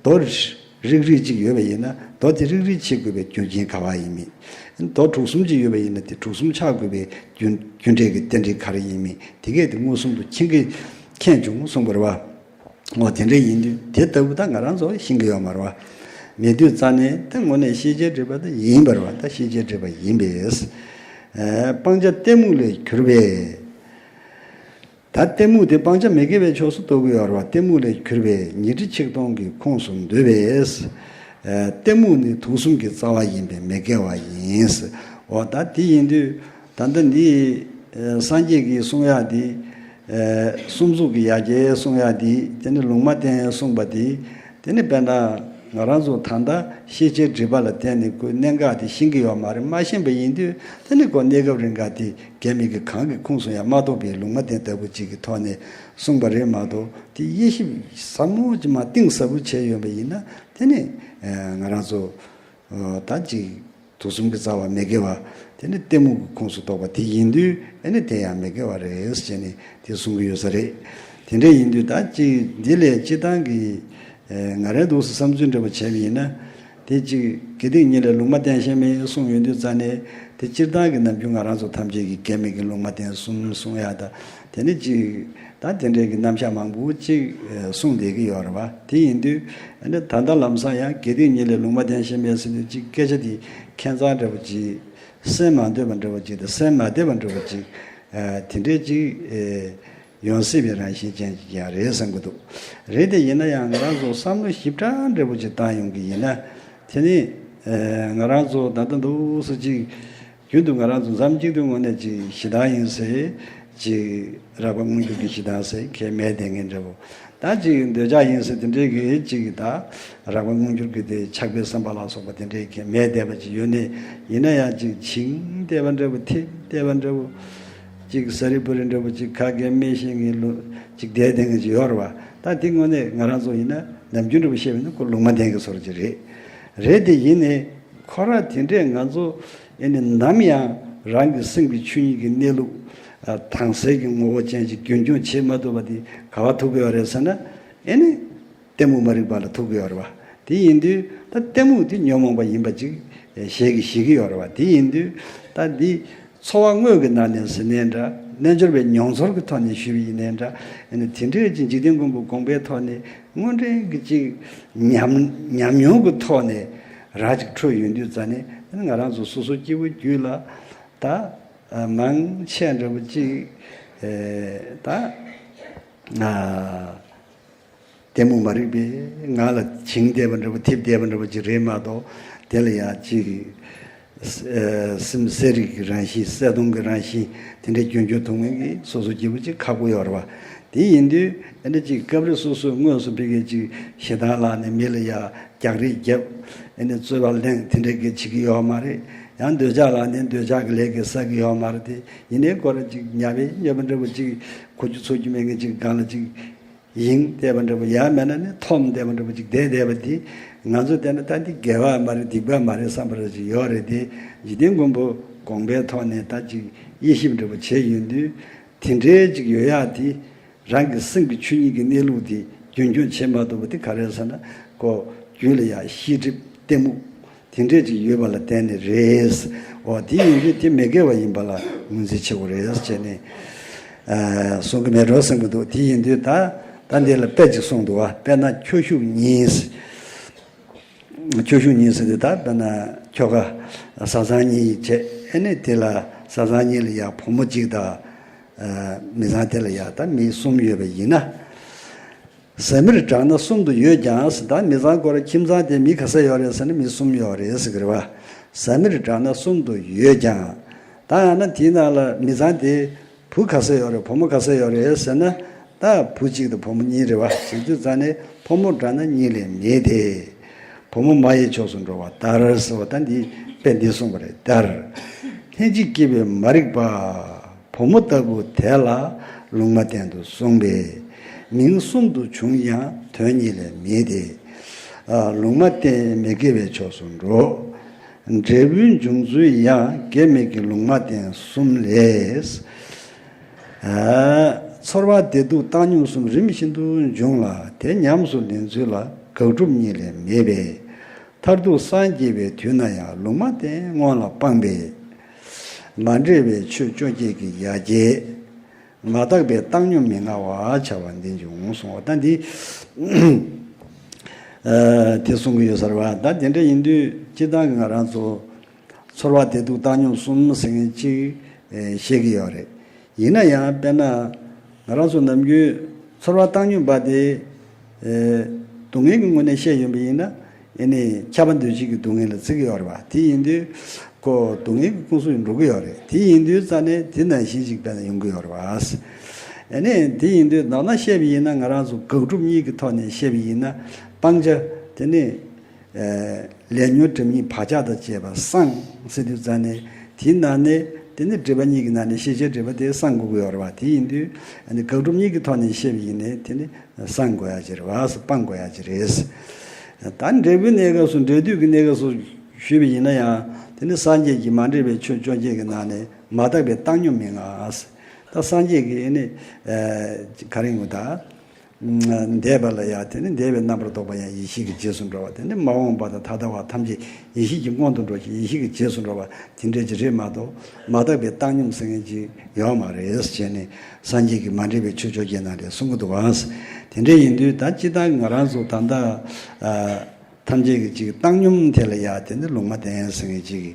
རྡོ་རིག་རིག་ཅིག་ཡོད་པ་ཡིན་ན། རྡོ་དེ་རིག་རིག་བྱེད་དགོས་པའི་རྒྱུ་རྐྱེན་ག་བ་ཡིན་མིན། རྡོ་གྲུ་གསུམ་ཅིག་ཡོད་པ་ཡིན་ན། དེ་གྲུ་གསུམ་ཆགས་དགོས་པའི་རྒྱུ་རྒྱུ་འབྲས་ཀྱི་རྟེན་འབྲེལ་ག་རེ་ཡིན་མིན། དེ་གས་དེ་མངོན་སུམ་དུ་མཁྱེན་གྱི་མཁྱེན་བྱུང་གསུངས་པ་རེད་བ། འོ་དེ་འདྲ་ཡིན་དུས་དེ་ལྟ་བུ་ད་ང་རང་ཚོ་ཤེས་ཀྱི་ཡོད་མ་རེད་བ། མེད་དུས་ཙང་ནས་ད་དངོས་གནས་ཤེས་བྱའི་སྒྲིབ་པ་ད་ཡིན་པ་རེད་བ། ད་ཤེས་བྱའི་སྒྲིབ་པ་ཡིན་པས། ཨེ་སྤང་བྱ་གཏི་མུག་ལས་གྱུར་པའི། ད་གཏི་མུག་དེ་སྤང་བྱ་མི་དགེ་བའི་ཕྱོགས་སུ་གཏོགས་ཀྱི་ཡོད་རེད་བ། གཏི་མུག་ལས་གྱུར་པའི་ཉི་ཁྲི་ཆིག་སྟོང་གི་ཁོངས་སུ་འདུས་པས། ཨེ་གཏི་མུག་ནི་དུག་གསུམ་གྱི་རྩ་བ་ཡིན་པས་མི་དགེ་བ་ཡིན། འོ་ད་དེ་ཡིན་དུས་ད་ལྟ་འདི་ཨེ་སངས་རྒྱས་ཀྱིས་གསུང་ཡག་འདི། ཨེ་གསུམ་ཚུགས་ཀྱི་ཡ་གྱལ་གསུང་ཡག་འདི། དེ་ནི་ལུང་མ་བསྟན་གསུངས་པ་འདི། དེ་ནི་དཔེར་ན་ང་རང་ཚོ་ད་ལྟ་ཤེས་བྱའི་སྒྲིབ་པ་ལ་བརྟེན་ནས་ཁོའི་གནད་འགག་དེ་ཤེས་ཀྱི་ཡོད་མ་རེད། མ་ཤེས་པ་ཡིན་དུས་དེ་ནི་ཁོ་གནས་སྐབས་རིང་ག་དེ་གྱལ་མི་གི་གང་གི་ཁོངས་སུ་ཡང་མ་གཏོགས་པའི་ལུང་མ་བསྟན་ལྟ་བུ་ཅིག་གི་ཐོག་ནས་གསུངས་པ་རེད་མ་གཏོགས། དེ་དབྱེ་ཞིབ་ཟབ་མོ་ཅིག་མ་གཏིང་ཟབ་པོ་བྱས་ཡོད་པ་ཡིན་ན། དེ་ནི་ཨེ་ང་རང་ཚོ་ཨ་ད་ཅིག་དུག་གསུམ་གྱི་རྩ་བ་མི་དགེ་བ། དེ་ནི་གཏི་མུག་གི་ཁོངས་སུ་གཏོགས་པ་དེ་ཡིན་དུས། ཨེ་ནི་དེ་ཡང་མི་དགེ་བ་རེད་ཟེར་ནས་དེ་གསུང་གི་ཡོད་ས་རེད། དེ་འདྲ་ཡིན་དུས་ད་ཅིག་འདི་ལས་སྤྱིར་བཏང་གི་ཨེ་ང་རའི་འདུག་སེ་བསམ་ཚུལ་འདྲ་པོ་བྱས་པ་ཡིན་ན། དེ་ཅིག་དགེ་སྡིག་གཉིས་ལས་ལུང་མ་བསྟན་ཤེས་མིན་གསུངས་ཡོང་དུས་ཙང་ནས། དེ་སྤྱིར་བཏང་གི་ནམ་རྒྱུན་ང་རང་ཚོ་ཐམས་ཅད་ཀྱིས་གྱལ་མི་གི་ལུང་མ་བསྟན་གསུམ་གསུང་ཡག་དང་། དེ་ནི་ཅིག་ད་དེ་འདྲའི་གི་རྣམ་གཞག་མང་པོ་ཅིག་ཨེ་གསུངས་བསྡད་ཀྱི་ཡོད་རེད་བ། དེ་ཡིན་དུས་ཨ་ནི་ད་ལྟ་ལམ་སང་ཡང་དགེ་སྡིག་གཉིས་ལས་ལུང་མ་བསྟན་ཤེས་མིན་ཟེར་དུས་ཅིག་སྐད་ཆ་དེ་ཁྱད་མཚར་འདྲ་པོ་ཅིག་གསན་མ་འདོད་པ་འདྲ་པོ་ཅིག་དང་། གསན་མ་བདེ་བ་འདྲ་པོ་ཅིག་ཨ་དེ་འདྲའི་ཅིག་ཨེ་ཡོང་སྲིད་པའི་རང་བཞིན་ཅན་ཅིག་ཀྱང་རེད་བསམ་གྱི་འདུག་རེད་དེ་ཡིན་ན་ཡང་ང་རང་ཚོ་བསམ་བློ་ཞིབ་ཕྲ་འདྲ་པོ་ཅིག་བཏང་ཡོང་གི་ཡིན་ན། དེ་ནི་ཨེ་ང་རང་ཚོ་ད་ལྟ་འདུག་སེ་ཅིག་རྒྱུན་དུ་ང་རང་ཚོ་མཚམས་གཅིག་ཏུ་དངོས་གནས་ཅིག་ཞེ་སྡང་ཡིན་ཟེར། ཅིག་རགས་པ་མངོན་གྱུར་གྱི་ཞེ་སྡང་ཟེར་གྱི་མེད་བསྡད་མཁན་འདྲ་པོ། ད་ཅིག་འདོད་ཆགས་ཡིན་ཟེར་དེ་འདྲའི་གི་ཅིག་ད་རགས་པ་མངོན་གྱུར་གྱི་དེ་ཆགས་པའི་བསམ་པ་ལ་སོགས་པ་དེ་འདྲའི་གི་མེད་བསྡད་པ་ཅིག་ཡོད་ནས། ཡིན་ན་ཡང་ཅིག་བྱིང་བསྡད་པ་འདྲ་པོ། ཐིབས་བསྡད་པ་འདྲ་པོ། ཅིག་ཟ་རི་བུ་རི་འདྲ་པོ་ཅིག་ག་གེ་མེད་བཞིན་གྱི་ལོ་ཅིག་བསྡད་བསྡད་མཁན་ཅིག་ཡོད་རེད་བ། ད་དེ་དངོས་གནས་ང་རང་ཚོ་ཡིན་ན་ནམ་རྒྱུན་འདྲ་པོ་བཤད་པ་ཡིན་ན་ཁོ་ལུང་མ་བསྟན་གྱི་བཟོ་འདྲ་ཅིག་རེད། རེད་དེ་ཡིན་ནས། ཁོ་རང་དེ་འདྲས་ང་ཚོ་ཨེ་ནི་ནམ་ཡང་རང་གི་སེམས་ཀྱི་ཆོས་ཉིད་ཀྱི་གནས་ལུགས་ཨ་དྭངས་གསལ་གྱི་ངོ་བོ་ཅན་ཅིག་རྒྱུན་སྐྱོང་བྱེད་མ་ཐུབ་པ་དེ་ག་བ་ཐུག་གི་ཡོད་རེད་ཟེར་ན། ཨེ་ནི་གཏི་མུག་མ་རིག་པ་ལ་ཐུག་གི་ཡོད་རེད་བ། དེ་ཡིན་དུས་ད་གཏི་མུག་དེ་ཉོན་མོངས་པ་ཡིན་པ་ཅིག་ཞལ་གྱིས་བཞེས་ཀྱི་ཡོད་རེད་བ། དེ་ཡིན་དུས་ད་འདི་འཚོ་བ་དངོས་ཀྱི་ནང་ནས་ཟེར་ནའི་འདྲ། རྣལ་འབྱོར་པའི་མྱོང་ཚོར་གྱི་ཐོག་ནས་ཞུས་པ་ཡིན་ནའི་འདྲ། ཨེ་ནི་དེ་འདྲའི་ཅིག་འཇིག་རྟེན་མགོན་པོ་དགོངས་པའི་ཐོག་ནས་དངོས་འབྲེལ་གྱི་ཅིག་ཉམས་ཉམས་མྱོང་གི་ཐོག་ནས་ར་ཅིག་འཕྲོད་ཡོང་དུས་ཙང་ནས། ཨེ་ནི་ང་རང་ཚོ་སོ་སོ་སྐྱེ་བོའི་རྒྱུད་ལ་ད་ཨ་མང་ཆེ་འདྲ་པོ་ཅིག་ ཨེ་ད་ཨ་གཏི་མུག་མ་རིག་པའི་ངང་ལ་བྱིང་བསྡད་པ་འདྲ་པོ་འཐིབས་བསྡད་པ་འདྲ་པོ་ཅིག་རེད་མ་གཏོགས། དེ་ལ་ཡང་ཅིག་ཨེ་སེམས་གསལ་རིག་གི་རང་བཞིན། གསལ་སྟོང་གི་རང་བཞིན་དེ་འདྲ་རྒྱུན་འཁྱོངས་ཐུབ་མཁན་གྱི་སོ་སོ་སྐྱེ་བོ་ཅིག་ཁག་པོ་ཡོད་རེད་བ། དེ་ཡིན་དུས་ཨ་ནི་ཅིག་སྐབས་རེ་སོ་སོས་དངོས་སུ་ཕ་གིའི་ཅིག་ཞེ་སྡང་ལངས་ནས་མི་ལ་ཡ་རྒྱག་རེས་རྒྱབ། ཨ་ནི་རྩོད་པ་གླེང་དེ་འདྲ་གི་བྱེད་ཀྱི་ཡོད་མ་རེད། ཡང་འདོད་ཆགས་ལངས་ནས་འདོད་ཆགས་ཀྱི་ལས་ཀྱི་བསགས་ཀྱི་ཡོད་མ་རེད། དེ་ཡིན་ནའི་ཁོ་རང་ཅིག་ཉབ་པའི་ཉབ་པ་འདྲ་པོ་ཅིག་གོ་རྒྱུ་ཚོར་རྒྱུ་མེད་མཁན་ཅིག་སྒང་ལ་ཅིག་ཡེངས་བསྡད་པ་འདྲ་པོ། ཡང་མེད་ན་ནི་འཐོམས་བསྡད་པ་འདྲ་པོ་ཅིག་བསྡད་བསྡད་པ་དེ། ང་ཚོས་བལྟས་ན་ད་འདི་དགེ་བ་མ་རེད། སྡིག་པ་མ་རེད་བསམ་པ་རེ་ཅིག་ཡོད་རེད། དེ་འཇིག་རྟེན་མགོན་པོ་དགོངས་པའི་ཐོག་ནས་ད་ཅིག་དབྱེ་ཞིབ་འདྲ་པོ་བྱས་ཡོང་དུས། དེ་འདྲའི་ཅིག་ཡོད་ཡག་དེ། རང་གི་སེམས་ཀྱི་ཆོས་ཉིད་ཀྱི་གནས་ལུགས་དེ་རྒྱུན་འཁྱོངས་བྱེད་མ་ཐུབ་པ་དེ་ག་རེ་རེད་ཟེར་ན། ཁོ་རྒྱུད་ལ་ཡང་ཤེས་སྒྲིབ་གཏི་མུག་དེ་འདྲས་ཅིག་ཡོད་པ་ལ་བརྟེན་ནས་རེད། འོ་དེ་ཡིན་དུས་དེ་མི་དགེ་བ་ཡིན་པ་ལ་ངོས་འཛིན་བྱེད་དགོས་རེད་ཟེར་ནས། ཨ་གསུང་གི་མེད་འགྲོ་བསམ་གྱི་འདུག་དེ་ཡིན་དུས་ད་ད་འདི་ལ་དཔེ་ཅིག་གསུངས་འདུག་བ། དཔེར་ན་ཁྱོ་ཤུག་གཉིས། ཁྱོ་ཤུག་གཉིས་ཟེར་དུས་ད་དཔེར་ན་ཁྱོ་ག་བཟའ་ཚང་གཉིས་བྱས། ཨ་ནི་དེ་ལ་བཟའ་ཚང་གཉིས་ལ་ཡ་བུ་མོ་གཅིག་དང་། ཨ་མི་ཚང་དེ་ལ་ཡ་ད་མི་གསུམ་ཡོད་པ་ཡིན་ན། བཟའ་མིར་གྲངས་ན་གསུམ་དུ་ཡོད་ཀྱང་ཟེར། ད་མི་ཚང་སྐོར་ཁྱིམ་ཚང་དེ་མི་ག་ཚོད་ཡོད་རེད་ཟེར་ན་མི་གསུམ་ཡོད་རེད་ཟེར་གི་རེད་བ། བཟའ་མིར་གྲངས་ན་གསུམ་དུ་ཡོད་ཀྱང་། ད་ཡང་ན་དེའི་ནང་ལ་མི་ཚང་དེ་བུ་ག་ཚོད་ཡོད་རེད། བུ་མོ་ག་ཚོད་ཡོད་རེད་ཟེར་ན། ད་བུ་གཅིག་དང་བུ་མོ་གཉིས་རེད་བ། བྱེད་དུས་ཙང་ནས་ཕོ་མོ་གྲངས་ན་གཉིས་ལས་མེད་དེ། བུ་མོ་མ་ཡི་ཕྱོགས་སུ་འགྲོ་བ་ལྟར་ཟེར་བ། ད་འདི་དཔེ་འདི་གསུངས་པ་རེད། ལྟར། ལྷན་ཅིག་སྐྱེས་པའི་མ་རིག་པ། བུ་མོ་ལྟ་བུ་དེ་ལ་ལུང་མ་བསྟན་དུ་གསུངས་པས། མིང་གསུམ་དུ་བྱུང་ཡང་དོན་གཉིས་ལས་མེད་དེ། ཨ་ལུང་མ་བསྟན་མི་དགེ་བའི་ཕྱོགས་སུ་འགྲོ། འབྲས་བུའི་འབྱུང་ཚུལ་ཡང་དགེ་མི་དགེ་ལུང་མ་བསྟན་གསུམ་ལས། ཨ་ཚོར་བ་བདེ་སྡུག་བཏང་སྙོམས་གསུམ་རིམ་བཞིན་དུ་འབྱུང་ལ། དེ་ཉམས་སུ་ལེན་ཚུལ་ལ་དགག་སྒྲུབ་གཉིས་ལས་མེད་པས། མཐར་ཐུག་སངས་རྒྱས་པའི་དུས་ན་ཡང་ལུང་མ་བསྟན་སྔོན་ལ་སྤངས་པས། མ་འདྲེས་པའི་ཆོས་བཅོ་བརྒྱད་ཀྱི་ཡ་གྱལ། མ་དག་པའི་བཏང་སྙོམས་མི་མངའ་བ་བྱ་བ་འདི་འབྱུང་གསུངས་པ། ད་འདི་ཨ་དེ་གསུང་གི་ཡོད་ས་རེད་བ། ད་དེ་འདྲ་ཡིན་དུས་སྤྱིར་བཏང་གི་ང་རང་ཚོ་ཚོར་བ་བདེ་སྡུག་བཏང་སྙོམས་གསུམ་ཟེར་མཁན་གཅིག་ཨེ་བཤད་ཀྱི་ཡོད་རེད། ཡིན་ན་ཡང་དཔེར་ན་ང་རང་ཚོ་ནམ་རྒྱུན་ཚོར་བ་བཏང་སྙོམས་པ་དེ་ཨེ་སྡུག་བསྔལ་གྱི་ངོས་ནས་བཤད་ཡོང་པ་ཡིན་ན། ཨེ་ནི་ཁྱབ་པ་འདུ་བྱེད་ཀྱི་སྡུག་བསྔལ་ལ་བརྩི་གི་ཡོད་རེད་བ། དེ་ཡིན་དུས་ཁོ་སྡུག་བསྔལ་གྱི་ཀུན་རྫོབ་འགྲོ་གི་ཡོད་རེད། དེ་ཡིན་དུས་ཙང་ནས་དེ་ནང་བཞིན་ཞིག་དཔེར་ན་ཡོང་གི་ཡོད་རེད་བ། ཨེ་ནི་དེ་ཡིན་དུས་ནང་ན་བཤད་པ་ཡིན་ན། ང་རང་ཚོ་དགག་སྒྲུབ་གཉིས་ཀྱི་ཐོག་ནས་བཤད་པ་ཡིན་ན། སྤང་བྱ་དེ་ནི་ཨེ་ལས་ཉོན་སྒྲིབ་གཉིས་བག་ཆགས་དང་བཅས་པ་སངས་ཟེར་དུས་ཙང་ནས། དེའི་ནང་ནས་དེ་ནི་སྒྲིབ་པ་གཉིས་ཀྱི་ནང་ནས་ཤེས་བྱའི་སྒྲིབ་པ་དེ་སངས་དགོས་ཀྱི་ཡོད་རེད་བ། དེ་ཡིན་དུས་ཨ་ནི་དགག་སྒྲུབ་གཉིས་ཀྱི་ཐོག་ནས་བཤད་པ་ཡིན་ནའི་དེ་ནི་སངས་དགོས་ཡ་ཅིག་རེད་བ། སྤང་དགོས་ཡ་ཅིག་རེད། ད་འབྲས་བུའི་གནས་སྐབས་སུ། འབྲས་དུས་ཀྱི་གནས་སྐབས་སུ་ཞུས་པ་ཡིན་ན་ཡང་། དེ་ནི་སངས་རྒྱས་ཀྱིས་མ་འདྲེས་པའི་ཆོས་བཅོ་བརྒྱད་ཀྱི་ནང་ནས་མ་དག་པའི་བཏང་སྙོམས་མི་མངའ། ད་སངས་རྒྱས་ཀྱིས་ཨ་ནི་ཨ་ག་རེ་ཡོང་ད། འདས་པ་ལ་ཡང་དེ་ནི་འདས་པའི་རྣམ་པར་རྟོག་པ་ཡང་ཡེ་ཤེས་ཀྱི་རྗེས་སུ་འགྲོ་བ། དེ་ནི་མ་འོངས་པ་དང་ད་ལྟ་བ་ཐམས་ཅད་ཡེ་ཤེས་ཀྱི་སྔོན་དུ་འགྲོ་ཞིང་ཡེ་ཤེས་ཀྱི་རྗེས་སུ་འགྲོ་བ་དེ་འདྲས་ཅིག་རེད་མ་གཏོགས། མ་དག་པའི་བཏང་སྙོམས་ཟེར་མཁན་ཅིག་ཡོད་མ་རེད་ཟེར་ནས། སངས་རྒྱས་ཀྱིས་མ་འདྲེས་པའི་ཆོས་བཅོ་བརྒྱད་ནང་ལ་གསུང་གི་འདུག་བ། དེ་འདྲས་ཡིན་དུས་ད་སྤྱིར་བཏང་ང་རང་ཚོ་ད་ལྟ་ཨ་ཐམས་ཅད་ཀྱི་ཅིག་བཏང་སྙོམས་དེ་ལ་ཡ་དེ་ནི་ལུང་མ་བསྟན་ཟེར་མཁན་ཅིག་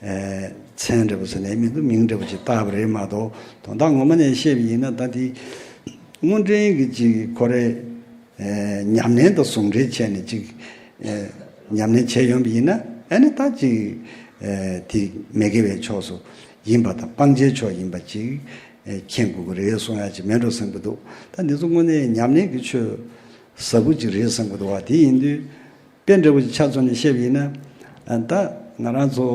ཨ་མཚན་འདྲ་པོ་ཟེར་ནས་མི་འདུག་མིང་འདྲ་པོ་ཅིག་བཏགས་པ་རེད་མ་གཏོགས། དོན་དག་ངོ་མ་ནས་བཤད་པ་ཡིན་ན། ད་དེ་དངོས་འབྲེལ་གྱི་ཅིག་ཁོ་རེ་ཨེ་ཉམས་ལེན་དང་ཟུང་འབྲེལ་བྱས་ནས་ཅིག་ཨེ་ཉམས་ལེན་བྱས་ཡོང་པ་ཡིན་ན། ཨ་ནི་ད་ཅིག་ཨེ་དེ་མི་དགེ་བའི་ཕྱོགས་སུ་ཡིན་པ་དང་སྤང་བྱའི་ཕྱོགས་ཡིན་པ་ཅིག་ཨེ་མཁྱེན་དགོས་ཀྱི་རེད་གསུང་ཡ་ཅིག་མེད་འགྲོ་བསམ་གྱི་འདུག་ད་འདི་ཚོ་དངོས་གནས་ཉམས་ལེན་གྱི་ཆོས་ཟབ་པོ་ཅིག་རེད་བསམ་གྱི་འདུག་བ། དེ་ཡིན་དུས་དཔེ་འདྲ་པོ་ཅིག་ཆ་མཚོན་ནས་བཤད་པ་ཡིན་ན། ཨ་ད་ང་རང་ཚོ་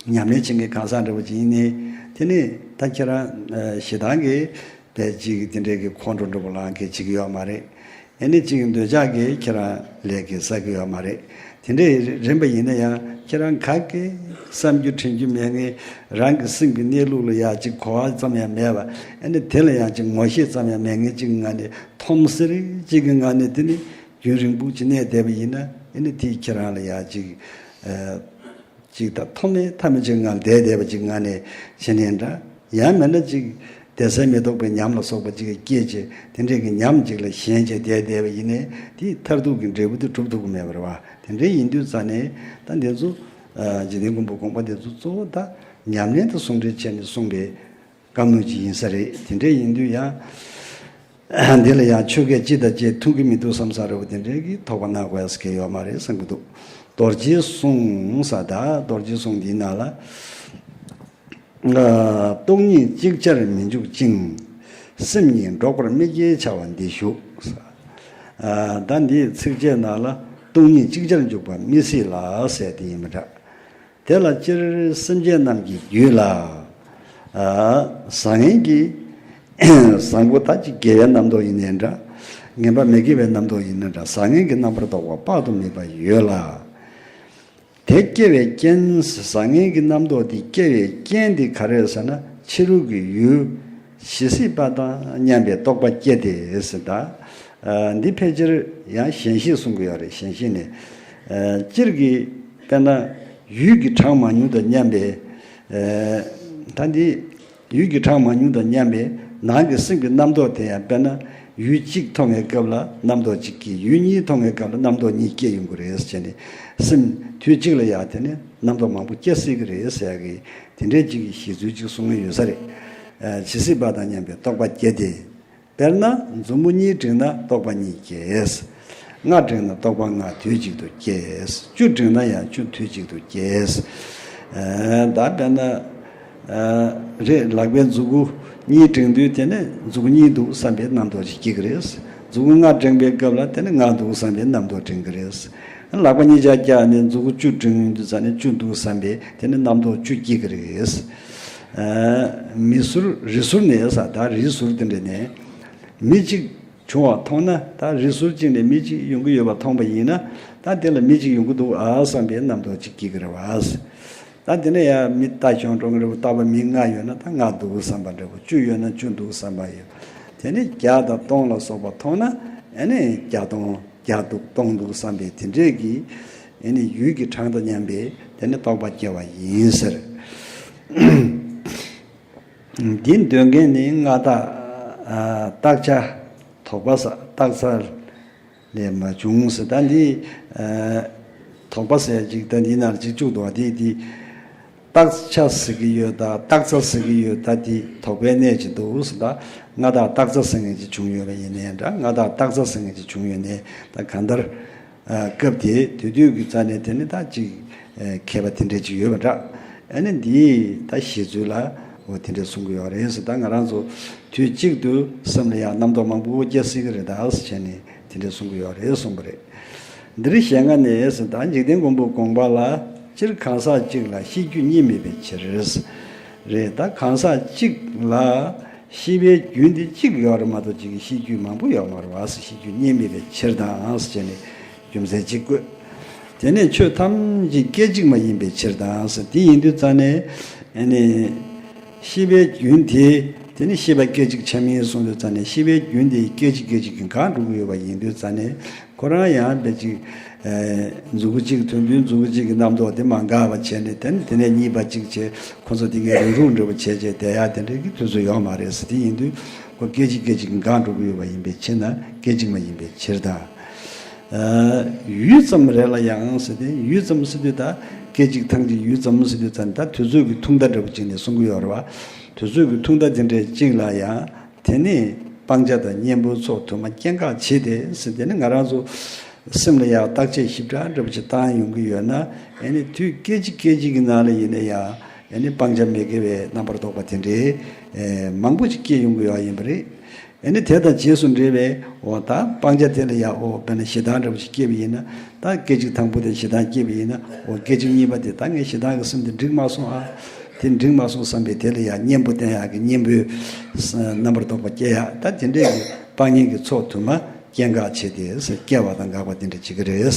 ཉམས་ལེན་བྱེད་མཁན་གང་ཟག་འདྲ་པོ་ཅིག་ཡིན་ནའི། དེ་ནི་ད་ཁྱེད་རང་ཨ་ཞེ་སྡང་གིས་དཔེ་ཅིག་དེ་འདྲའི་གི་ཁོང་ཁྲོ་འདྲ་པོ་ལངས་མཁན་ཅིག་ཡོད་མ་རེད། ཨེ་ནི་ཅིག་འདོད་ཆགས་ཀྱིས་ཁྱེད་རང་ལས་ཀྱི་བསགས་ཀྱི་ཡོད་མ་རེད། དེ་འདྲའི་རིམ་པ་ཡིན་ན་ཡང་། ཁྱེད་རང་ག་གེ་བསམ་རྒྱུ་དྲན་རྒྱུ་མེད་མཁན། རང་གི་སེམས་ཀྱི་གནས་ལུགས་ལ་ཡ་ཅིག་གོ་བ་ཙམ་ཡང་མེད་པ། ཨེ་ནི་དེ་ལ་ཡང་ཅིག་ངོ་ཤེས་ཙམ་ཡང་མེད་མཁན་ཅིག་གི་ངང་ནས། འཐོམ་སེར་ཅིག་གི་ངང་ནས་དེ་ནི་རྒྱུན་རིང་པོ་ཅིག་གནས་བསྡད་པ་ཡིན་ན། ཨེ་ནི་དེས་ཁྱེད་རང་ལ་ཡ་ཅིག་ཨ་ཅིག་ད་འཐོམ་མེད་མཐའ་མེད་ཅིག་ངང་བསྡད་བསྡད་པ་ཅིག་ངང་ནས་བྱས་ནས་འདྲ། ཡང་མིན་ན་ཅིག་བདེ་གསལ་མི་རྟོག་པའི་ཉམས་ལ་སོགས་པ་ཅིག་སྐྱེས་བྱས། དེ་འདྲའི་གི་ཉམས་ཅིག་ལ་ཞེན་བྱས་བསྡད་བསྡད་པ་ཡིན་ནའི། དེའི་མཐར་ཐུག་གི་འབྲས་བུ་དེ་གྲུབ་ཐུབ་ཀྱི་མེད་པ་རེད་བ། དེ་འདྲའི་ཡིན་དུས་ཙང་ནས། ད་འདི་ཚོ་ཨ་འཇིག་རྟེན་མགོན་པོ་དགོངས་པ་འདི་ཚོ་གཙོ་བོ་ད་ཉམས་ལེན་དང་ཟུང་འབྲེལ་བྱས་ནས་གསུངས་པའི་ བཀའ་མོལ་ཅིག་ཡིན་ས་རེད། དེ་འདྲ་ཡིན་དུས་ཡང་འདི་ལ་ཡང་ཆོས་སྐད་ཅི་དང་ཅི་མཐུན་གྱི་མི་འདུག་བསམ་ས་རེད་པ། དེ་འདྲའི་གི་དོགས་པ་གནང་དགོས་ཡ་ཟེར་གྱི་ཡོད་མ་རེད་བསམ་གྱི་འདུག་རྡོ་རྗེའི་གསུང་ས་ད་རྡོ་རྗེའི་གསུང་འདིའི་ནང་ལ། སྟོང་ཉིད་ཅིག་ཅར་མི་འཇུག་ཅིང་། སེམས་ཉིད་འགྲོགས་པར་དམིགས་ཀྱིས་འཆའ་བ་འདི་ཞུགས། ད་འདིའི་ཚིགས་བཅད་ནང་ལ་སྟོང་ཉིད་ཅིག་ཅར་འཇུག་པ་མི་སྲིད་ལ་ཟེར་དེ་ཡིན་པ་འདྲ། དེ་ལ་སྤྱིར་སེམས་ཅན་རྣམས་ཀྱི་རྒྱུད་ལ། བཟང་ངན་གྱི་བཟང་པོ་ད་ཅིག་དགེ་བའི་རྣམ་རྟོག་ཡིན་ནའི་འདྲ། ངན་པ་མི་དགེ་བའི་རྣམ་རྟོག་ཡིན་ནའི་འདྲ། བཟང་ངན་གྱི་རྣམ་པར་རྟོག་པ་དཔག་ཏུ་མེད་པ་ཡོད་ལ། དེ་སྐྱེ་བའི་རྐྱེན། བཟང་ངན་གྱི་རྣམ་རྟོག་དེ་སྐྱེ་བའི་རྐྱེན་དེ་ག་རེ་ཟེར་ན། ཕྱི་རོལ་གྱི་ཡུལ་ཇི་སྲིད་པ་དང་མཉམ་པའི་རྟོག་པ་སྐྱེ་སྟེ་ཟེར་ད། འདི་ཕལ་ཆེར་ཡང་ཞེན་ཤེས་གསུང་གི་ཡོད་རེད། ཞེན་ཤེས་ནས། སྤྱིར་གྱི་དཔེར་ན་ཡུལ་གྱི་གྲངས་མང་ཉུང་དང་མཉམ་པའི། ད་འདི་ཡུལ་གྱི་གྲངས་མང་ཉུང་དང་མཉམ་པའི་ནང་གི་སེམས་ཀྱི་རྣམ་རྟོག་དེ་ཡང་དཔེར་ན་ཡུལ་གཅིག་མཐོང་བའི་སྐབས་ལ་རྣམ་རྟོག་གཅིག་སྐྱེ། ཡུལ་གཉིས་མཐོང་བའི་སྐབས་ལ་རྣམ་རྟོག་གཉིས་སྐྱེ་ཡོང་གི་རེད་ཟེར་ནས། སེམས་དུས་གཅིག་ལ་ཡང་དེ་ནས་རྣམ་རྟོག་མང་པོ་སྐྱེ་སྲིད་ཀྱི་རེད་ཟེར་ཡ་གི་དེ་འདྲའི་གཅིག་གི་བཤད་ཚུལ་གཅིག་གསུང་གི་ཡོད་ས་རེད། ཇི་སྲིད་པ་དང་མཉམ་པའི་རྟོག་པ་སྐྱེ་སྟེ། དཔེར་ན་མཛུབ་མོ་གཉིས་བསྒྲེངས་ན་རྟོག་པ་གཉིས་སྐྱེས། ལྔ་བསྒྲེངས་ན་རྟོག་པ་ལྔ་དུས་གཅིག་ཏུ་སྐྱེས། བཅུ་བསྒྲེངས་ན་ཡང་བཅུ་དུས་གཅིག་ཏུ་སྐྱེས། ད་དཔེར་ན། རེད། ལག་པའི་མཛུ་གུ་གཉིས་བསྒྲེངས་དུས་དེ་ནས་མཛུ་གུ་གཉིས་འདུག་བསམ་པའི་རྣམ་རྟོག་ཅིག་སྐྱེ་གི་རེད། མཛུ་གུ་ལྔ་བསྒྲེངས་པའི་སྐབས་ལ་དེ་ནས་ལྔ་འདུག་བསམ་པའི་རྣམ་རྟོག་འདྲེན་གི་རེད། ལག་པ་གཉིས་ཆ་བཀྱགས་ནས་མཛུ་གུ་བཅུ་བསྒྲེངས་ཡོང་དུས་ཙ་ནས་བཅུ་འདུག་བསམ་པའི་དེ་ནས་རྣམ་རྟོག་བཅུ་སྐྱེ་གི་རེད། མི་ཟུར་རི་ཟུར་ནས་ས་ད་རི་ཟུར་དེ་འདྲ་ནས་མི་གཅིག་བྱུང་བ་མཐོང་ན། ད་རི་ཟུར་གཅིག་ནས་མི་གཅིག་ཡོང་གི་ཡོད་པ་མཐོང་པ་ཡིན་ན། ད་དེ་ལ་མི་གཅིག་ཡོང་གི་འདུག་ཨ་བསམ་པའི་རྣམ་རྟོག་ཅིག་སྐྱེ་གི་རེད་བ། ད་དེ་ནས་ཡང་མི་ལྟ་སྐྱོང་འགྲོ་གི་རེད་བ། ལྟ་བ་མི་ལྔ་ཡོད་ན་ད་ལྔ་འདུག་བསམ་པ་འདྲ་བོ། བཅུ་ཡོད་ན་བཅུ་འདུག་བསམ་པ་ཡོད། དེ་ནས་བརྒྱ་དང་སྟོང་ལ་སོགས་པ་མཐོང་ན་ཨ་ནི་བརྒྱ་སྟོང་བརྒྱ་འདུག་སྟོང་འདུག་བསམ་པའི་དེ་འདྲས་ཀྱི་ཨ་ནི་ཡུལ་གྱི་གྲངས་དང་མཉམ་པའི་དེ་ནི་རྟོག་པ་སྐྱེ་བ་ཡིན་ཟེར། འདི་འདོད་མཁན་ནི་སྔ་རྟགས། རྟགས་ཆ་དོགས་པ་ས་རྟགས་ས་ལས་མ་བྱུང་ཟེར། ད་འདི་དོགས་པ་ཟེར་ཅིག་ད་འདི་ནང་ཅིག་བཅུག་འདུག་བ། དེ་དེ་རྟགས་ཆ་ཟེར་གི་ཡོད་ད་རྟགས་ས་ཟེར་གི་ཡོད་ད། དེ་དོགས་པའི་གནས་ཅིག་འདུག་ཟེར། ད་སྔ་རྟགས་རྟགས་ས་ཟེར་མཁན་ཅིག་བྱུང་ཡོད་པ་ཡིན་ནའི་འདྲ། སྔ་རྟགས་རྟགས་ས་ཟེར་མཁན་ཅིག་བྱུང་ཡོད་ནའི་ད་གང་ལྟར། སྐབས་དེ་དེ་དུས་ཀྱི་རྩ་ནས་དེ་ནི་ད་ཅིག་མཁས་པ་དེ་འདྲས་ཅིག་ཡོད་པ་འདྲ། ཨ་ནི་འདིས་ད་བཤད་ཚུལ་ལ་འོ་དེ་འདྲས་གསུང་གི་ཡོད་རེད་ཟེར། ད་ང་རང་ཚོ་དུས་གཅིག་ཏུ་སེམས་ལ་ཡང་རྣམ་རྟོག་མང་པོ་སྐྱེ་སྲིད་ཀྱི་རེད་ད་ཟེར་བྱས་ནས་དེ་འདྲས་གསུང་གི་ཡོད་རེད་གསུངས་པ་རེད། འདིར་ཞལ་སྔ་ནས་ཟེར། ད་འཇིག་རྟེན་མགོན་པོ་དགོངས་པ་ལ། སྤྱིར་གང་ཟག་གཅིག་ལ་ཤེས་རྒྱུད་གཉིས་མེད་པའི་ཕྱིར། རེད། ད་གང་ཟག་གཅིག་ལ་ཤེས་པའི་རྒྱུན་དེ་གཅིག་ཡོད་རེད་མ་གཏོགས་གཅིག་གི་ཤེས་རྒྱུད་མང་པོ་ཡོད་མ་རེད་བ་ཟེར། ཤེས་རྒྱུད་གཉིས་མེད་པའི་ཕྱིར་དང་ཟེར་བྱས་ནས་རྒྱུ་མཚན་གཅིག་བཀོད། དེ་ནས་ཆོས་ཐམས་ཅད་སྐད་ཅིག་མ་ཡིན་པའི་ཕྱིར་དང་ཟེར། དེ་ཡིན་དུས་ཙ་ནས་ཨ་ནི་ཤེས་པའི་རྒྱུན་དེ་དེ་ནི་ཤེས་པ་སྐད་ཅིག་ཆ་མིན་གསུངས་དུས་ཙ་ནས་ཤེས་པའི་རྒྱུན་དེ་སྐད་ཅིག་སྐད་ཅིག་གིས་འགག་འགྲོ་གི་ཡོད་པ་ཡིན་དུས་ཙ་ནས། ཁོ་རང་ཡང་དཔེ་ཅིག་མཛུ་གུ་གཅིག་མཐོང་དུས་མཛུ་གུ་གཅིག་གི་རྣམ་རྟོག་དེ་མ་འགག་པ་བྱས་ནས། དེ་ནས་དེ་ནས་གཉིས་པ་གཅིག་བྱས། ཁོ་ཚོ་དེ་གའི་རུག་རུག་འདྲ་པོ་བྱས་བྱས་བསྡད་ཡག་དེ་འདྲའི་གི་དུས་ཚོད་ཡོད་མ་རེད་ཟེར། དེ་ཡིན་དུས་ཁོ་སྐད་ཅིག་སྐད་ཅིག་གིས་འགག་འགྲོ་གི་ཡོད་པ་ཡིན་པའི་ཕྱིར་ན་སྐད་ཅིག་མ་ཡིན་པའི་ཕྱིར་དང་། ཡུད་ཙམ་རེ་ལ་ཡང་ཟེར་ཏེ། ཡུད་ཙམ་ཟེར་དུས་ད་སྐད་ཅིག་ཐང་ཅིག་ཡུད་ཙམ་ཟེར་དུས་ཙ་ནས་ད་དུས་ཚོད་ཀྱི་ཐུང་མཐའ་འདྲ་པོ་ཅིག་ནས་གསུང་གི་ཡོད་རེད་བ། དུས་ཚོད་ཀྱི་ཐུང་མཐའ་དེ་འདྲའི་གཅིག་ལ་ཡང་། དེ་ནས་སྤང་བྱ་དང་གཉེན་པོའི་ཚོགས་དུ་མ་སྐྱེ་འགག་བྱེད་དེ་ཟེར། དེ་ནི་ང་རང་ཚོ་སེམས་ལ་ཡང་བརྟག་དཔྱད་ཞིབ་ཕྲ་འདྲ་པོ་ཞིག་བཏང་ཡོང་གི་ཡོད་ན། ཨ་ནི་དུས་སྐད་ཅིག་སྐད་ཅིག་གི་ནང་ལ་ཡིན་ན་ཡང་ཨ་ནི་སྤང་བྱ་མི་དགེ་བའི་རྣམ་པར་རྟོག་པ་དེ་འདྲའི་མང་པོ་ཞིག་སྐྱེ་ཡོང་གི་ཡོད་ཡིན་པ་རེད། ཨ་ནི་དེ་དང་རྗེས་སུ་འབྲེལ་བའི་འོ་ད་སྤང་བྱ་དེ་ལ་ཡང་འོ་དཔེར་ན་ཞེ་སྡང་འདྲ་པོ་ཞིག་སྐྱེས་པ་ཡིན་ན། ད་སྐད་ཅིག་དང་པོ་དེ་ཞེ་སྡང་སྐྱེས་པ་ཡིན་ན། འོ་སྐད་ཅིག་གཉིས་པ་དེ་ད་ངས་ཞེ་སྡང་གི་སེམས་དེ་འགྲིག་མ་སོང་ཨ། དེ་འགྲིག་མ་སོང་བསམ་པའི་དེ་ལ་ཡང་གཉེན་པོ་བསྟེན་ཡག་གི་གཉེན་པོའི་རྣམ་པར་རྟོག་པ་སྐྱེ་ཡག་ད་དེ་འདྲས་ཀྱི་སྤང་གཉེན་གྱི་ཚོགས་དུ་མ་སྐྱེ་འགག་བྱེད་དེ་ཟེར། སྐྱེ་བ་དང་འགག་པ་དེ་འདྲ་བྱེད་ཀྱི་རེད།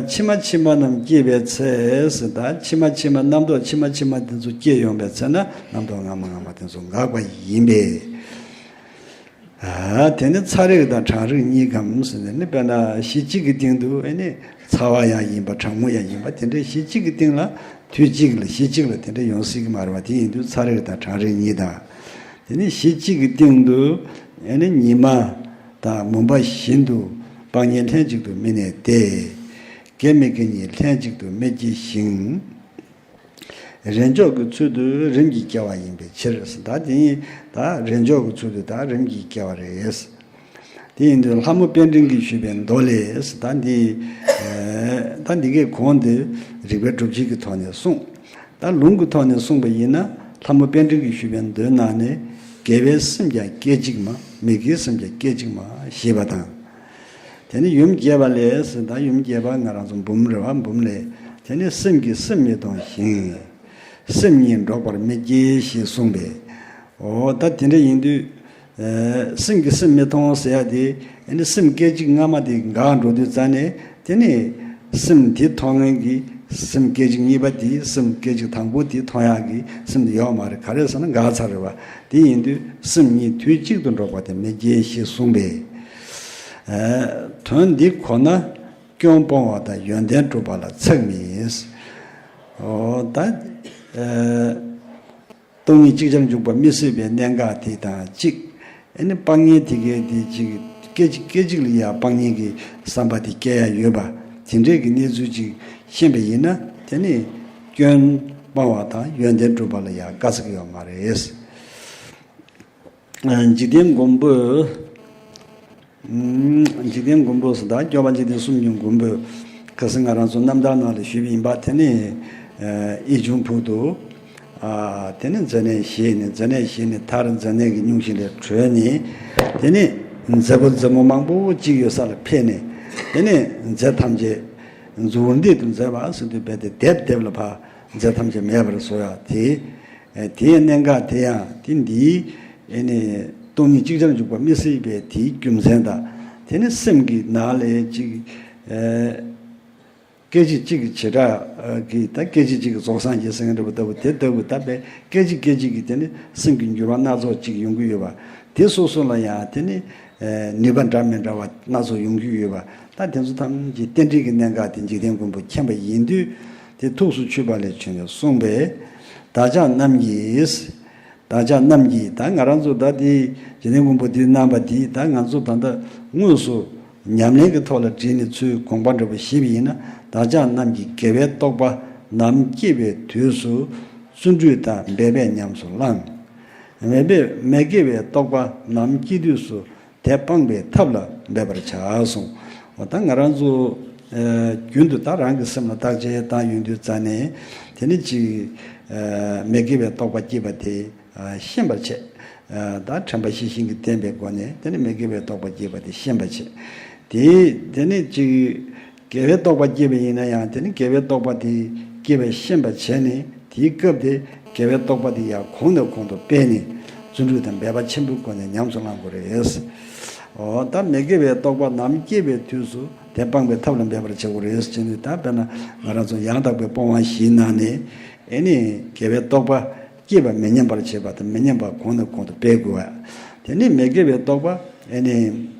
ཕྱི་མ་ཕྱི་མ་རྣམས་སྐྱེས་པའི་ཚེ་ཟེར། ད་ཕྱི་མ་ཕྱི་མ་རྣམ་རྟོག་ཕྱི་མ་ཕྱི་མ་དེ་ཚོ་སྐྱེ་ཡོང་པའི་ཚེ་ན་རྣམ་རྟོག་སྔ་མ་སྔ་མ་དེ་ཚོ་འགག་པ་ཡིན་པས། དེ་ནི་ཚ་རེག་དང་གྲང་རེག་གཉིས་ཀའམ་ཟེར་ནས་ནི། དཔེར་ན་གཞི་གཅིག་གི་སྟེང་དུ་ཨེ་ནི་ཚ་བ་ཡང་ཡིན་པ་གྲང་མོ་ཡང་ཡིན་པ་དེ་འདྲའི་གཞི་གཅིག་གི་སྟེང་ལ་དུས་གཅིག་ལ་གཞི་གཅིག་ལ་དེ་འདྲ་ཡོང་སྲིད་ཀྱི་མ་རེད་བ། དེ་ཡིན་དུས་ཚ་རེག་དང་གྲང་རེག་གཉིས་དང་། དེ་ནི་གཞི་གཅིག་གི་སྟེང་དུ་ཨེ་ནི་ཉི་མ་དང་མུན་པ་བཞིན་དུ་སྤང་གཉེན་ལྷན་ཅིག་ཏུ་མི་གནས་ཏེ། དགེ་མི་དགེ་གཉིས་ལྷན་ཅིག་ཏུ་མི་སྐྱེ་ཞིང་། རེས་འཇོག་གི་ཚུལ་དུ་རིམ་གྱིས་སྐྱེ་བ་ཡིན་པའི་ཕྱིར། ད་དེ་ཡིན་ད་རེས་འཇོག་གི་ཚུལ་དུ་ད་རིམ་གྱིས་སྐྱེ་བ་རེད། དེ་ཡིན་དུས་ལྷ་མོ་པཎ་ཌི་གིས་ཞུས་པའི་མདོ་ལས། ད་འདི་ད་འདི་གའི་གོང་དེ་རིགས་པའི་སྒྲུབ་བྱེད་ཀྱི་ཐོག་ནས་གསུངས། ད་ལུང་གི་ཐོག་ནས་གསུངས་པ་ཡིན་ན། ལྷ་མོ་པཎ་ཌི་གིས་ཞུས་པའི་མདོའི་ནང་ནས། དགེ་བའི་སེམས་ཀྱང་སྐད་ཅིག་མ། མི་དགེའི་སེམས་ཀྱང་སྐད་ཅིག་མ་ཞེས་པ་དང་། དེ་ནི་ཡུམ་རྒྱས་པ་ལས། ད་ཡུམ་རྒྱས་པ་ང་རང་ཚོ་འབུམ་རེད་བ། འབུམ་ལས། དེ་ནི་སེམས་ཀྱིས་སེམས་མི་མཐོང་ཞིང་། སེམས་ཉིད་འགྲོགས་པར་མི་སྐྱེ་ཞེས་གསུངས་པས། འོ་ད་དེ་འདྲ་ཡིན་དུས། སེམས་ཀྱིས་སེམས་མི་མཐོང་ཟེར་ཡ་དེ། ཨ་ནི་སེམས་སྐད་ཅིག་སྔ་མ་དེ་འགག་འགྲོ་དུས་ཙ་ནས། དེ་ནི་སེམས་དེ་མཐོང་མཁན་གྱི་སེམས་སྐད་ཅིག་གཉིས་པ་དེ། སེམས་སྐད་ཅིག་དང་པོ་དེ་མཐོང་ཡག་གི་སེམས་དེ་ཡོད་མ་རེད། ག་རེ་ཟེར་ན་འགག་ཚར་རེད་བ། དེ་ཡིན་དུས་སེམས་གཉིས་དུས་གཅིག་ཏུ་འགྲོགས་པ་དེ་མི་སྐྱེ་ཞེས་གསུངས་པས། དོན་འདི་གོ་ན་སྐྱོན་སྤོང་བ་དང་ཡོན་ཏན་སྒྲུབ་པ་ལ་ཚེགས་མེད། འོ་ད། སྟོང་ཉིད་ཅིག་ཅར་འཇུག་པ་མི་སྲིད་པའི་གནད་འགག་དེ་དང་གཅིག་ཨ་ནི་སྤང་གཉེན་དེ་གའི་དེ་གཅིག་སྐད་ཅིག་སྐད་ཅིག་ལ་ཡང་སྤང་གཉེན་གྱི་བསམ་པ་དེ་སྐྱེ་ཡ་ཡོད་པ། དེ་འདྲའི་གི་གནས་ཚུལ་ཅིག་ཤེས་པ་ཡིན་ན། དེ་ནི་སྐྱོན་སྤང་བ་དང་ཡོན་ཏན་སྒྲུབ་པ་ལ་ཡང་དཀའ་ཚེགས་ཡོད་མ་རེད། འཇིག་རྟེན་མགོན་པོས། འཇིག་རྟེན་མགོན་པོ་ཟེར། ད་སྐྱོབ་པ་འཇིག་རྟེན་གསུམ་གྱི་མགོན་པོས། ཁ་སང་ང་རང་ཚོ་རྣམ་ཐར་ནང་ལ་ཞུས་པ་ཡིན་པ། དེ་ནི་ཨེ་ཆུང་ཕུག་ཏུ། ཨ་དེ་ནི་མཛེ་ནད་ཞི་ནས། མཛེ་ནད་ཞི་ནས་མཐར་མཛེ་ནད་ཀྱི་སྙུང་གཞི་ལས་གྲོལ་ནས། དེ་ནི་མཛེ་པོ་མཛེ་མོ་མང་པོ་གཅིག་ཡོད་ས་ལ་ཕེབས་ནས། དེ་ནི་མཛེ་ཐམས་ཅད་འཛུལ་འདེབས་དུ་མཛད་པ་ཟེར་དུས། རྦད་དེ་འདེབས་འདེབས་ལ་ཕར་མཛེ་ཐམས་ཅད་མེད་པར་བཟོ་ཡ་དེ། ཨེ་དེའི་གནད་འགག་དེ་ཡང་དེ་འདིའི་ཨེ་ནི་སྟོང་ཉིད་ཅིག་ཅར་འཇུག་པ་མི་སྲིད་པའི་དེའི་རྒྱུ་མཚན་དང་། དེ་ནི་སེམས་ཀྱི་ནང་ལས་ཅིག་ཨེ་སྐད་ཅིག་གཅིག་གི་བྱེ་བྲག་གི། ད་སྐད་ཅིག་གཅིག་གི་རྫོགས་སངས་རྒྱས་ཟེར་མཁན་འདྲ་པོ་ལྟ་བུ་དེ་ལྟ་བུ། ད་དཔེ་སྐད་ཅིག་སྐད་ཅིག་གིས་དེ་ནི་སེམས་ཀྱི་འགྱུར་བ་སྣ་ཚོགས་ཅིག་ཡོང་གི་ཡོད་པ། དེ་སོ་སོ་ལ་ཡང་དེ་ནི་ནུས་པ་འདྲ་མི་འདྲ་བ་སྣ་ཚོགས་ཡོང་གི་ཡོད་པ། ད་དེ་ཚོ་ཐམས་ཅད་རྟེན་འབྲེལ་གྱི་གནད་འགག་དེ་འཇིག་རྟེན་མགོན་པོས་མཁྱེན་པ་ཡིན་དུས། དེ་ཐུགས་སུ་ཆུད་པ་ལས་བྱུང་བའི་གསུངས་པས། བདག་ཅག་རྣམས་ཀྱིས། བདག་ཅག་རྣམས་ཀྱིས། ད་ང་རང་ཚོ་ད་དེ་འཇིག་རྟེན་མགོན་པོ་དེའི་རྣམ་པ་དེ་ད་ང་ཚོ་ད་ལྟ་དངོས་སུ་ཉམས་ལེན་གྱི་ཐོག་ལ་བྲིས་ནས་ཚུར་དགོངས་པ་འགྲེལ་པ་ཞུས་པ་ཡིན་ན། བདག་ཅག་རྣམས་ཀྱིས་དགེ་བའི་རྟོགས་པ་ནམ་སྐྱེས་པའི་དུས་སུ་བརྩོན་འགྲུས་དང་འབད་པས་ཉམས་སུ་བླང་། མེད་པའི་མི་དགེ་བའི་རྟོགས་པ་ནམ་སྐྱེས་དུས་སུ་དེ་སྤངས་པའི་ཐབས་ལ་འབད་པར་བྱ་གསུངས། འོ་ད་ང་རང་ཚོ་ཨ་རྒྱུན་དུ་ད་རང་གི་སེམས་ལ་བརྟག་དཔྱད་བཏང་ཡོང་དུས་ཙ་ནས། དེ་ནི་ཅིག་ཨ་མི་དགེ་བའི་རྟོག་པ་སྐྱེས་པ་དེ་ཨ་ཤེས་པར་བྱེད། ཨ་ད་དྲན་པ་ཤེས་བཞིན་གྱིས་བསྟེན་པའི་སྒོ་ནས། དེ་ནི་མི་དགེ་བའི་རྟོག་པ་སྐྱེས་པ་དེ་ཤེས་པར་བྱེད། དེ་དེ་ནི་ཅིག་དགེ་བའི་རྟོག་པ་སྐྱེས་པ་ཡིན་ན་ཡང་། དེ་ནི་དགེ་བའི་རྟོག་པ་དེ་སྐྱེས་པ་ཤེས་པར་བྱས་ནས། དེའི་སྐབས་དེ་དགེ་བའི་རྟོག་པ་དེ་ཡང་གོང་ནས་གོང་དུ་སྤེལ་ནས། བརྩོན་འགྲུས་དང་འབད་པ་ཆེན་པོའི་སྒོ་ནས་ཉམས་སུ་བླང་དགོས་རེད། འོ་ད་མི་དགེ་བའི་རྟོག་པ་ནམ་སྐྱེས་པའི་དུས་སུ་དེ་སྤངས་པའི་ཐབས་ལ་འབད་པར་བྱེད་དགོས་རེད་ཟེར་ནས། ད་དཔེར་ན་ང་རང་ཚོ་ཡང་དག་པའི་སྤོང་བ་བཞིའི་ནང་ནས། ཨེ་ནི་དགེ་བའི་རྟོག་པ་སྐྱེས་པ་མི་ཉམས་པར་བྱེད་པ་དང་། མི་ཉམས་པ་གོང་ནས་གོང་དུ་སྤེལ་དགོས་པ། དེ་ནི་མི་དགེ་བའི་རྟོག་པ་ཨེ་ནི།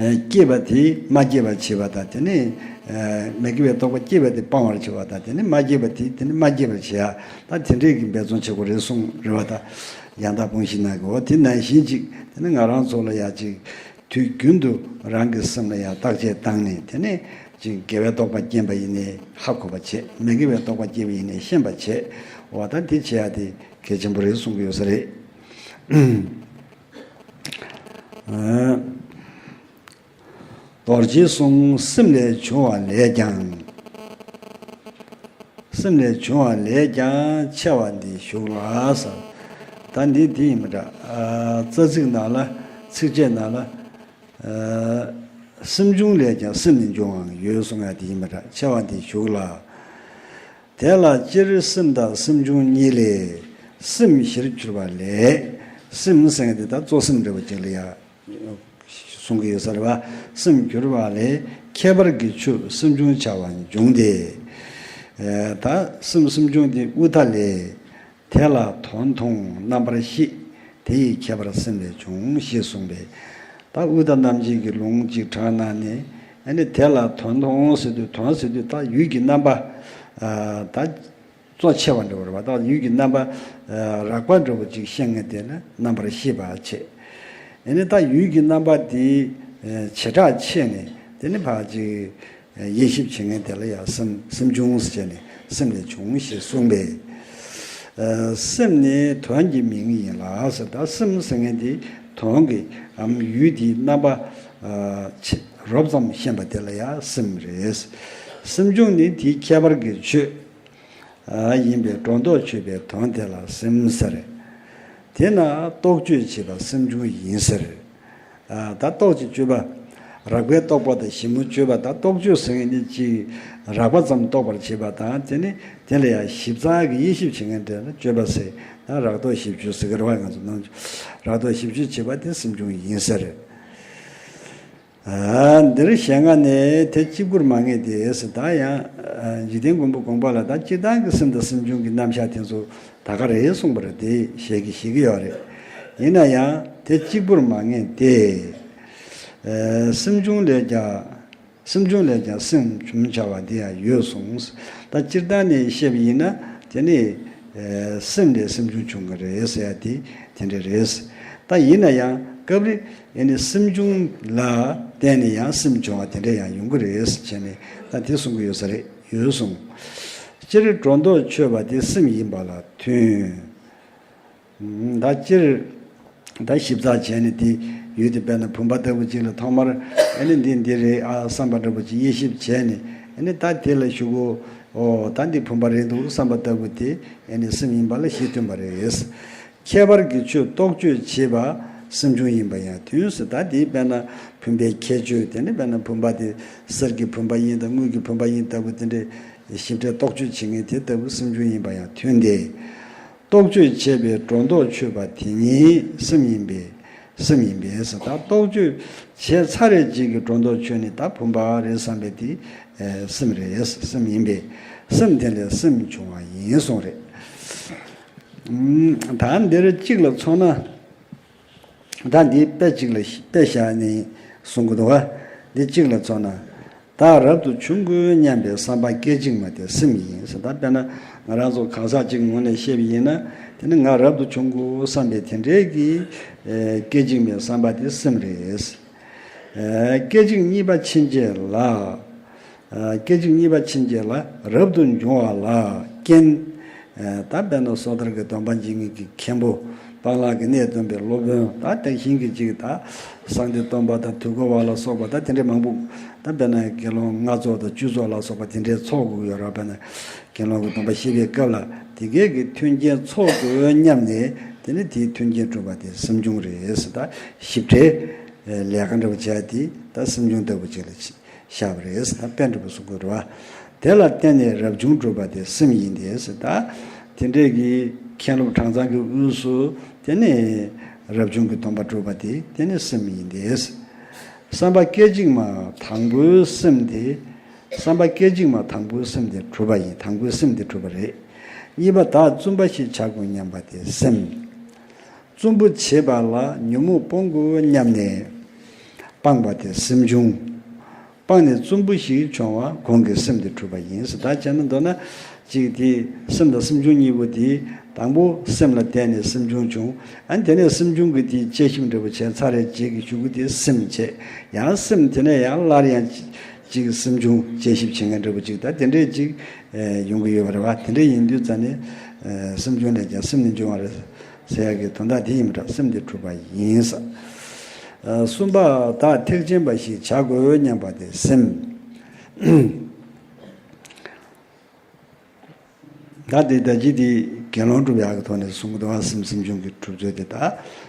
ཨ་སྐྱེས་པ་དེ་མ་སྐྱེས་པར་བྱེད་པ་དང་། དེ་ནི་ཨ་མི་དགེ་བའི་རྟོག་པ་སྐྱེས་པ་དེ་སྤང་བར་བྱེད་པ་དང་། དེ་ནི་མ་སྐྱེས་པ་དེ་དེ་ནི་མ་སྐྱེས་པར་བྱེད་ཡ། ད་དེ་འདྲས་ཀྱི་འབད་བརྩོན་བྱེད་དགོས་རེད་གསུངས་རེད་བ། ད་ཡང་དག་སྤོང་བཞིའི་ནང་གི། འོ་དེ་ནང་བཞིན་ཅིག་དེ་ནི་ང་རང་ཚོ་ལ་ཡ་ཅིག་དུས་རྒྱུན་དུ་རང་གི་སེམས་ལ་ཡ་བརྟག་དཔྱད་བཏང་ནས། དེ་ནས་ཅིག་དགེ་བའི་རྟོག་པ་སྐྱེས་པ་ཡིན་ནའི་ཧ་གོ་བ་བྱེད། མི་དགེ་བའི་རྟོག་པ་སྐྱེས་པ་ཡིན་ནའི་ཤེས་པ་བྱེད། འོ་ད་དེ་བྱེད་ཡ་དེ་གལ་ཆེན་པོ་རེད་གསུང་གི་ཡོད་ས་རེད། རྡོ་རྗེ་གསུང་། སེམས་ལས་བྱུང་བ་ལས་ཀྱང་། སེམས་ལས་བྱུང་བ་ལས་ཀྱང་ཆེ་བ་འདི་ཞུགས་ལ་ཟེར། ད་འདི་འདི་ཡིན་པ་འདྲ། ཨ་རྩ་ཚིག་ནང་ལ། ཚིགས་བཅད་ནང་ལ། ཨ་སེམས་བྱུང་ལས་ཀྱང་སེམས་ལས་འབྱུང་བའང་ཡོད་གསུང་ཡ་དེ་ཡིན་པ་འདྲ། ཆེ་བ་འདི་ཞུགས་ལ། དེ་ལ་སྤྱིར་སེམས་དང་སེམས་བྱུང་གཉིས་ལས། སེམས་ཞེར་གྱུར་པ་ལས། སེམས་ཟེར་མཁན་དེ་ད་གཙོ་སེམས་འདྲ་བོ་ཅིག་ལ་ཡ་གསུང་གི་ཡོད་ས་རེད་བ། སེམས་གྱུར་པ་ལས་ཁྱད་པར་གྱི་ཆོས་སེམས་བྱུང་བྱ་བ་འབྱུང་སྟེ། ཨེ་ད་སེམས་སེམས་བྱུང་དེ་དབུ་མཐའ་ལས། དེ་ལ་དོན་མཐོང་རྣམ་པར་ཤེས། དེ་ཡི་ཁྱད་པར་སེམས་ལས་བྱུང་ཞེས་གསུངས་པས། ད་དབུ་མཐའ་རྣམ་འབྱེད་ཀྱི་ལུང་ཅིག་དྲངས་གནང་ནས། ཨ་ནི་དེ་ལ་དོན་མཐོང་ཟེར་དུས། དོན་ཟེར་དུས་ད་ཡུལ་གྱི་རྣམ་པ། ཨ་ད་གཙོ་ཆེ་བ་འདྲ་བོ་རེད་བ། ད་ཡུལ་གྱི་རྣམ་པ་ཨ་རགས་པ་འདྲ་བོ་ཅིག་ཤེས་མཁན་དེ་ལ་རྣམ་པར་ཤེས་པ་བྱེད། ཨ་ནི་ད་ཡུལ་གྱི་རྣམ་པ་དེ་ཨ་བྱེ་བྲག་ཕྱེ་ནས། དེ་ནི་ཕར་ཅིག་དབྱེ་ཞིབ་བྱེད་མཁན་དེ་ལ་ཡང་སེམས་སེམས་བྱུང་ཟེར་ནས། སེམས་ལས་བྱུང་ཞེས་གསུངས་པས། སེམས་ནི་དོན་གྱི་མིང་ཡིན་ལ་ཟེར། ད་སེམས་ཟེར་མཁན་དེ་དོན་གྱི་ཨམ་ཡུལ་དེའི་རྣམ་པ་ཆེ་རོབ་ཙམ་ཤེས་པ་དེ་ལ་ཡང་སེམས་རེད། སེམས་བྱུང་ནི་དེའི་ཁྱད་པར་གྱི་ཆོས་ཡིན་པས་སྒྲོ་འདོགས་ཆོད་པའི་དོན་དེ་ལ་སེམས་ཟེར། དེས་ན་རྟོག་དཔྱོད་བྱེད་པ་སེམས་བྱུང་ཡིན་ཟེར། ད་རྟོག་ཅིང་དཔྱོད་པ། རགས་པས་རྟོག་པ་དང་ཞིབ་མོ་དཔྱོད་པ་དང་རྟོག་དཔྱོད་ཟེར་མཁན་ནི་གཅིག་རགས་པ་ཙམ་རྟོགས་པར་བྱེད་པ་དང་དེ་ནི་དེ་ལ་ཡང་ཞིབ་ཚགས་ཀྱི་དབྱེ་ཞིབ་བྱེད་མཁན་དེ་ལ་དཔྱོད་པ་ཟེར། ད་རགས་རྟོག་ཞིབ་དཔྱོད་ཟེར་གི་རེད་བ། ང་ཚོ་ནང་རགས་རྟོག་ཞིབ་དཔྱོད་བྱེད་པ་དེ་སེམས་བྱུང་ཡིན་ཟེར། འདིར་ཞེ་ལྔ་ནས་དེ་གཅིག་པུར་མ་ངེས་ཏེ་ཟེར། ད་ཡང་འཇིག་རྟེན་མགོན་པོ་དགོངས་པ་ལ་ད་སྤྱིར་བཏང་གི་སེམས་དང་སེམས་བྱུང་གི་རྣམ་གཞག་དེ་ཚོ་ད་ག་རེ་གསུངས་པ་རེད་དེ་ཞེས་ཀྱི་ཞིག་གི་ཡོད་རེད། ཡིན་ན་ཡང་དེ་གཅིག་པུར་མ་ངེས་ཏེ། སེམས་བྱུང་ལས་ཀྱང་སེམས་བྱུང་ལས་ཀྱང་སེམས་བྱུང་བྱ་བ་འདི་ཡང་ཡོད་གསུངས། ད་སྤྱིར་བཏང་ནས་བཤད་པ་ཡིན་ན་དེ་ནི་སེམས་ལས་སེམས་བྱུང་བྱུང་གི་རེད་ཟེར་ཡ་དེ་དེ་འདྲ་རེད། ད་ཡིན་ན་ཡང་སྐབས་རེ་ཨེ་ནི་སེམས་བྱུང་ལ་བརྟེན་ནས་ཡང་སེམས་བྱུང་བ་དེ་འདྲ་ཡང་ཡོང་གི་རེད་ཟེར་བྱས་ནས་ད་དེ་གསུང་གི་ཡོད་ས་རེད། ཡོད་གསུངས། སྤྱིར་སྒྲོ་འདོགས་ཆོད་པ་དེ་སེམས་ཡིན་པ་ལ་མཐུན། ད་སྤྱིར་ད་ཞིབ་ཚགས་བྱས་ནས་དེ་ཡུལ་དེ་དཔེར་ན་བུམ་པ་ལྟ་བུ་ཅིག་ལ་ཐོག་མར་ཨེ་ནི་འདི་འདི་རེད་ཨ་བསམ་པ་འདྲ་པོ་ཅིག་དབྱེ་ཞིབ་བྱས་ནས་ཨེ་ནི་ད་དེ་ལ་གཞུག་གུ་ཨོ་ད་འདི་བུམ་པ་རེད་འདུག་བསམ་པ་ལྟ་བུ་དེ་ཨེ་ནི་སེམས་ཡིན་པ་ལ་གཞི་མཐུན་པ་རེད། ཁྱད་པར་གྱི་ཆོས་རྟོག་དཔྱོད་བྱེད་པ་སེམས་བྱུང་ཡིན་པ་ཡང་མཐུན་ཟེར། ད་དེ་དཔེར་ན་བུམ་པའི་ཁྱད་ཆོས་དེ་ནི་དཔེར་ན་བུམ་པ་དེ་གསེར་གྱི་བུམ་པ་ཡིན་དང་དངུལ་གྱི་བུམ་པ་ཡིན་ལྟ་བུ་དེ་འདྲའི་ཞིབ་ཕྲའི་རྟོག་དཔྱོད་བྱེད་མཁན་དེ་ལྟ་བུ་སེམས་བྱུང་ཡིན་པ་ཡང་མཐུན་ཏེ། རྟོག་དཔྱོད་བྱེད་པའི་སྒྲོ་འདོགས་ཆོད་པ་དེ་ཉིད་སེམས་ཡིན་པས་སེམས་ཡིན་པས་ཟེར། ད་རྟོག་དཔྱོད་བྱས་ཚར་རེ་གཅིག་གི་སྒྲོ་འདོགས་ཆོད་ནས་ད་བུམ་པ་རེད་བསམ་པའི་དེ་སེམས་རེད། སེམས་ཡིན་པས་སེམས་དེ་ལས་སེམས་བྱུང་བ་ཡིན་གསུངས་རེད། ད་འདིར་གཅིག་ལ་མཚོན་ན། ད་འདི་དཔེ་གཅིག་ལ་དཔེ་བཞག་ནས་གསུང་གི་འདུག་བ། འདི་གཅིག་ལ་མཚོན་ན། བདག་རབ་ཏུ་བྱུང་དགོས་སྙམ་པའི་བསམ་པ་སྐད་ཅིག་མ་དེ་སེམས་ཡིན་ཟེར། ད་དཔེར་ན་ང་རང་ཚོ་གང་ཟག་གཅིག་ངོས་ནས་བཤད་པ་ཡིན་ན་དེ་ནི་ང་རབ་ཏུ་བྱུང་དགོས་བསམ་པའི་དེ་འདྲའི་གི་སྐད་ཅིག་མའི་བསམ་པ་དེ་སེམས་རེད། སྐད་ཅིག་གཉིས་པ་ཕྱིན་ཆད་ལ། སྐད་ཅིག་གཉིས་པ་ཕྱིན་ཆད་ལ་རབ་ཏུ་འབྱུང་བ་ལ་རྐྱེན། ད་དཔེར་ན་སོ་ཐར་གྱི་སྡོམ་པ་འཇིགས་མེད་ཀྱི་མཁན་པོ་སྤང་བླང་གི་གནས་སྟོན་པའི་སློབ་དཔོན་ད་དེ་བཞིན་གྱི་ཅིག་ད་གསང་བདེ་སྟོན་པ་དང་དུས་འཁོར་བ་ལ་སོགས་པ་ད་དེ་འདྲའི་མང་པོ་ད་དཔེར་ན་དགེ་སློང་ལྔ་ཚོགས་དང་བཅུ་ཚོགས་ལ་སོགས་པ་དེ་འདྲའི་ཚོགས་དགོས་ཡོད་ར། དཔེར་ན་དགེ་སློང་གི་སྡོམ་པ་བཞེས་པའི་སྐབས་ལ་དེ་གས་ཀྱི་མཐུན་རྐྱེན་ཚོགས་དགོས་སྙམ་ནས་དེ་ནི་དེའི་མཐུན་རྐྱེན་གྲུབ་པ་དེ་སེམས་བྱུང་རེད་ཟེར། ད་ཞིབ་ཕྲའི་ལས་ཀ་འདྲ་པོ་བྱས་དེ་ད་སེམས་བྱུང་ལྟ་བུ་ཅིག་ལ་བྱེད། བཞག་པ་རེད་ཟེར། ད་པཎ་གྲུབ་པ་གསུང་གི་རེད་བ། དེ་ལ་བརྟེན་ནས་རབ་བྱུང་གྲུབ་པ་དེ་སེམས་ཡིན་ཏེ་ཟེར། ད་དེ་འདྲས་ཀྱི་མཁན་སློབ་གྲངས་ཚང་གི་དབུས་སུ་དེ་ནས་རབ་བྱུང་གི་སྡོམ་པ་གྲུབ་པ་དེ་དེ་ནས་སེམས་ཡིན་ཏེ་ཟེར། བསམ་པ་སྐད་ཅིག་མ་དང་པོའི་སེམས་དེ། བསམ་པ་སྐད་ཅིག་མ་དང་པོའི་སེམས་དེ་གྲུབ་པ་ཡིན། དང་པོའི་སེམས་དེ་གྲུབ་པ་རེད། གཉིས་པ་བདག་བཙུན་པ་ཞིག་བྱ་དགོས་སྙམ་པ་དེ་སེམས། བཙུན་པོ་བྱེད་པ་ལ་ཉོན་མོངས་སྤོང་དགོས་སྙམ་ནས་སྤངས་པ་དེ་སེམས་བྱུང་། སྤངས་ནས་བཙུན་པོ་ཞིག་བྱུང་བ་གོང་གི་སེམས་དེ་གྲུབ་པ་ཡིན་ཟེར། ད་བྱས་ན་མདོར་ན་གཅིག་དེ་སེམས་དང་སེམས་བྱུང་གཉིས་པོ་དེ་དང་པོ་སེམས་ལ་བརྟེན་ནས་སེམས་བྱུང་བྱུང་། ཨ་ནི་དེ་ནས་སེམས་བྱུང་གི་དེ་དཔྱད་ཞིབ་འདྲ་པོ་བྱས་ཚར་རེ་རྗེས་ཀྱི་གཞུག་གུ་དེ་སེམས་བྱས། ཡང་སེམས་དེ་ནས་ཡང་སླར་ཡང་གཅིག་སེམས་བྱུང་དཔྱད་ཞིབ་བྱེད་མཁན་འདྲ་པོ་ཅིག་ད་དེ་འདྲས་ཅིག་ཡོང་གི་ཡོད་པ་རེད་བ། དེ་འདྲས་ཡིན་དུས་ཙ་ནས་སེམས་བྱུང་ལས་ཀྱང་སེམས་ནི་འབྱུང་བ་རེད། ཟེར་ཡག་གི་དོན་དག་དེ་ཡིན་པ་འདྲ། སེམས་དེ་གྲུབ་པ་ཡིན་ས། གསུམ་པ་བདག་ཐེག་ཆེན་པ་ཞིག་བྱ་དགོས་སྙམ་པ་དེ་སེམས། ད་དེ་ད་ཅི་དེ་དགེ་སློང་སྒྲུབ་ཡག་གི་ཐོག་ནས་གསུང་གི་འདུག་བ། སེམས་སེམས་བྱུང་གི་གྲུབ་ཚུལ་དེ། ད་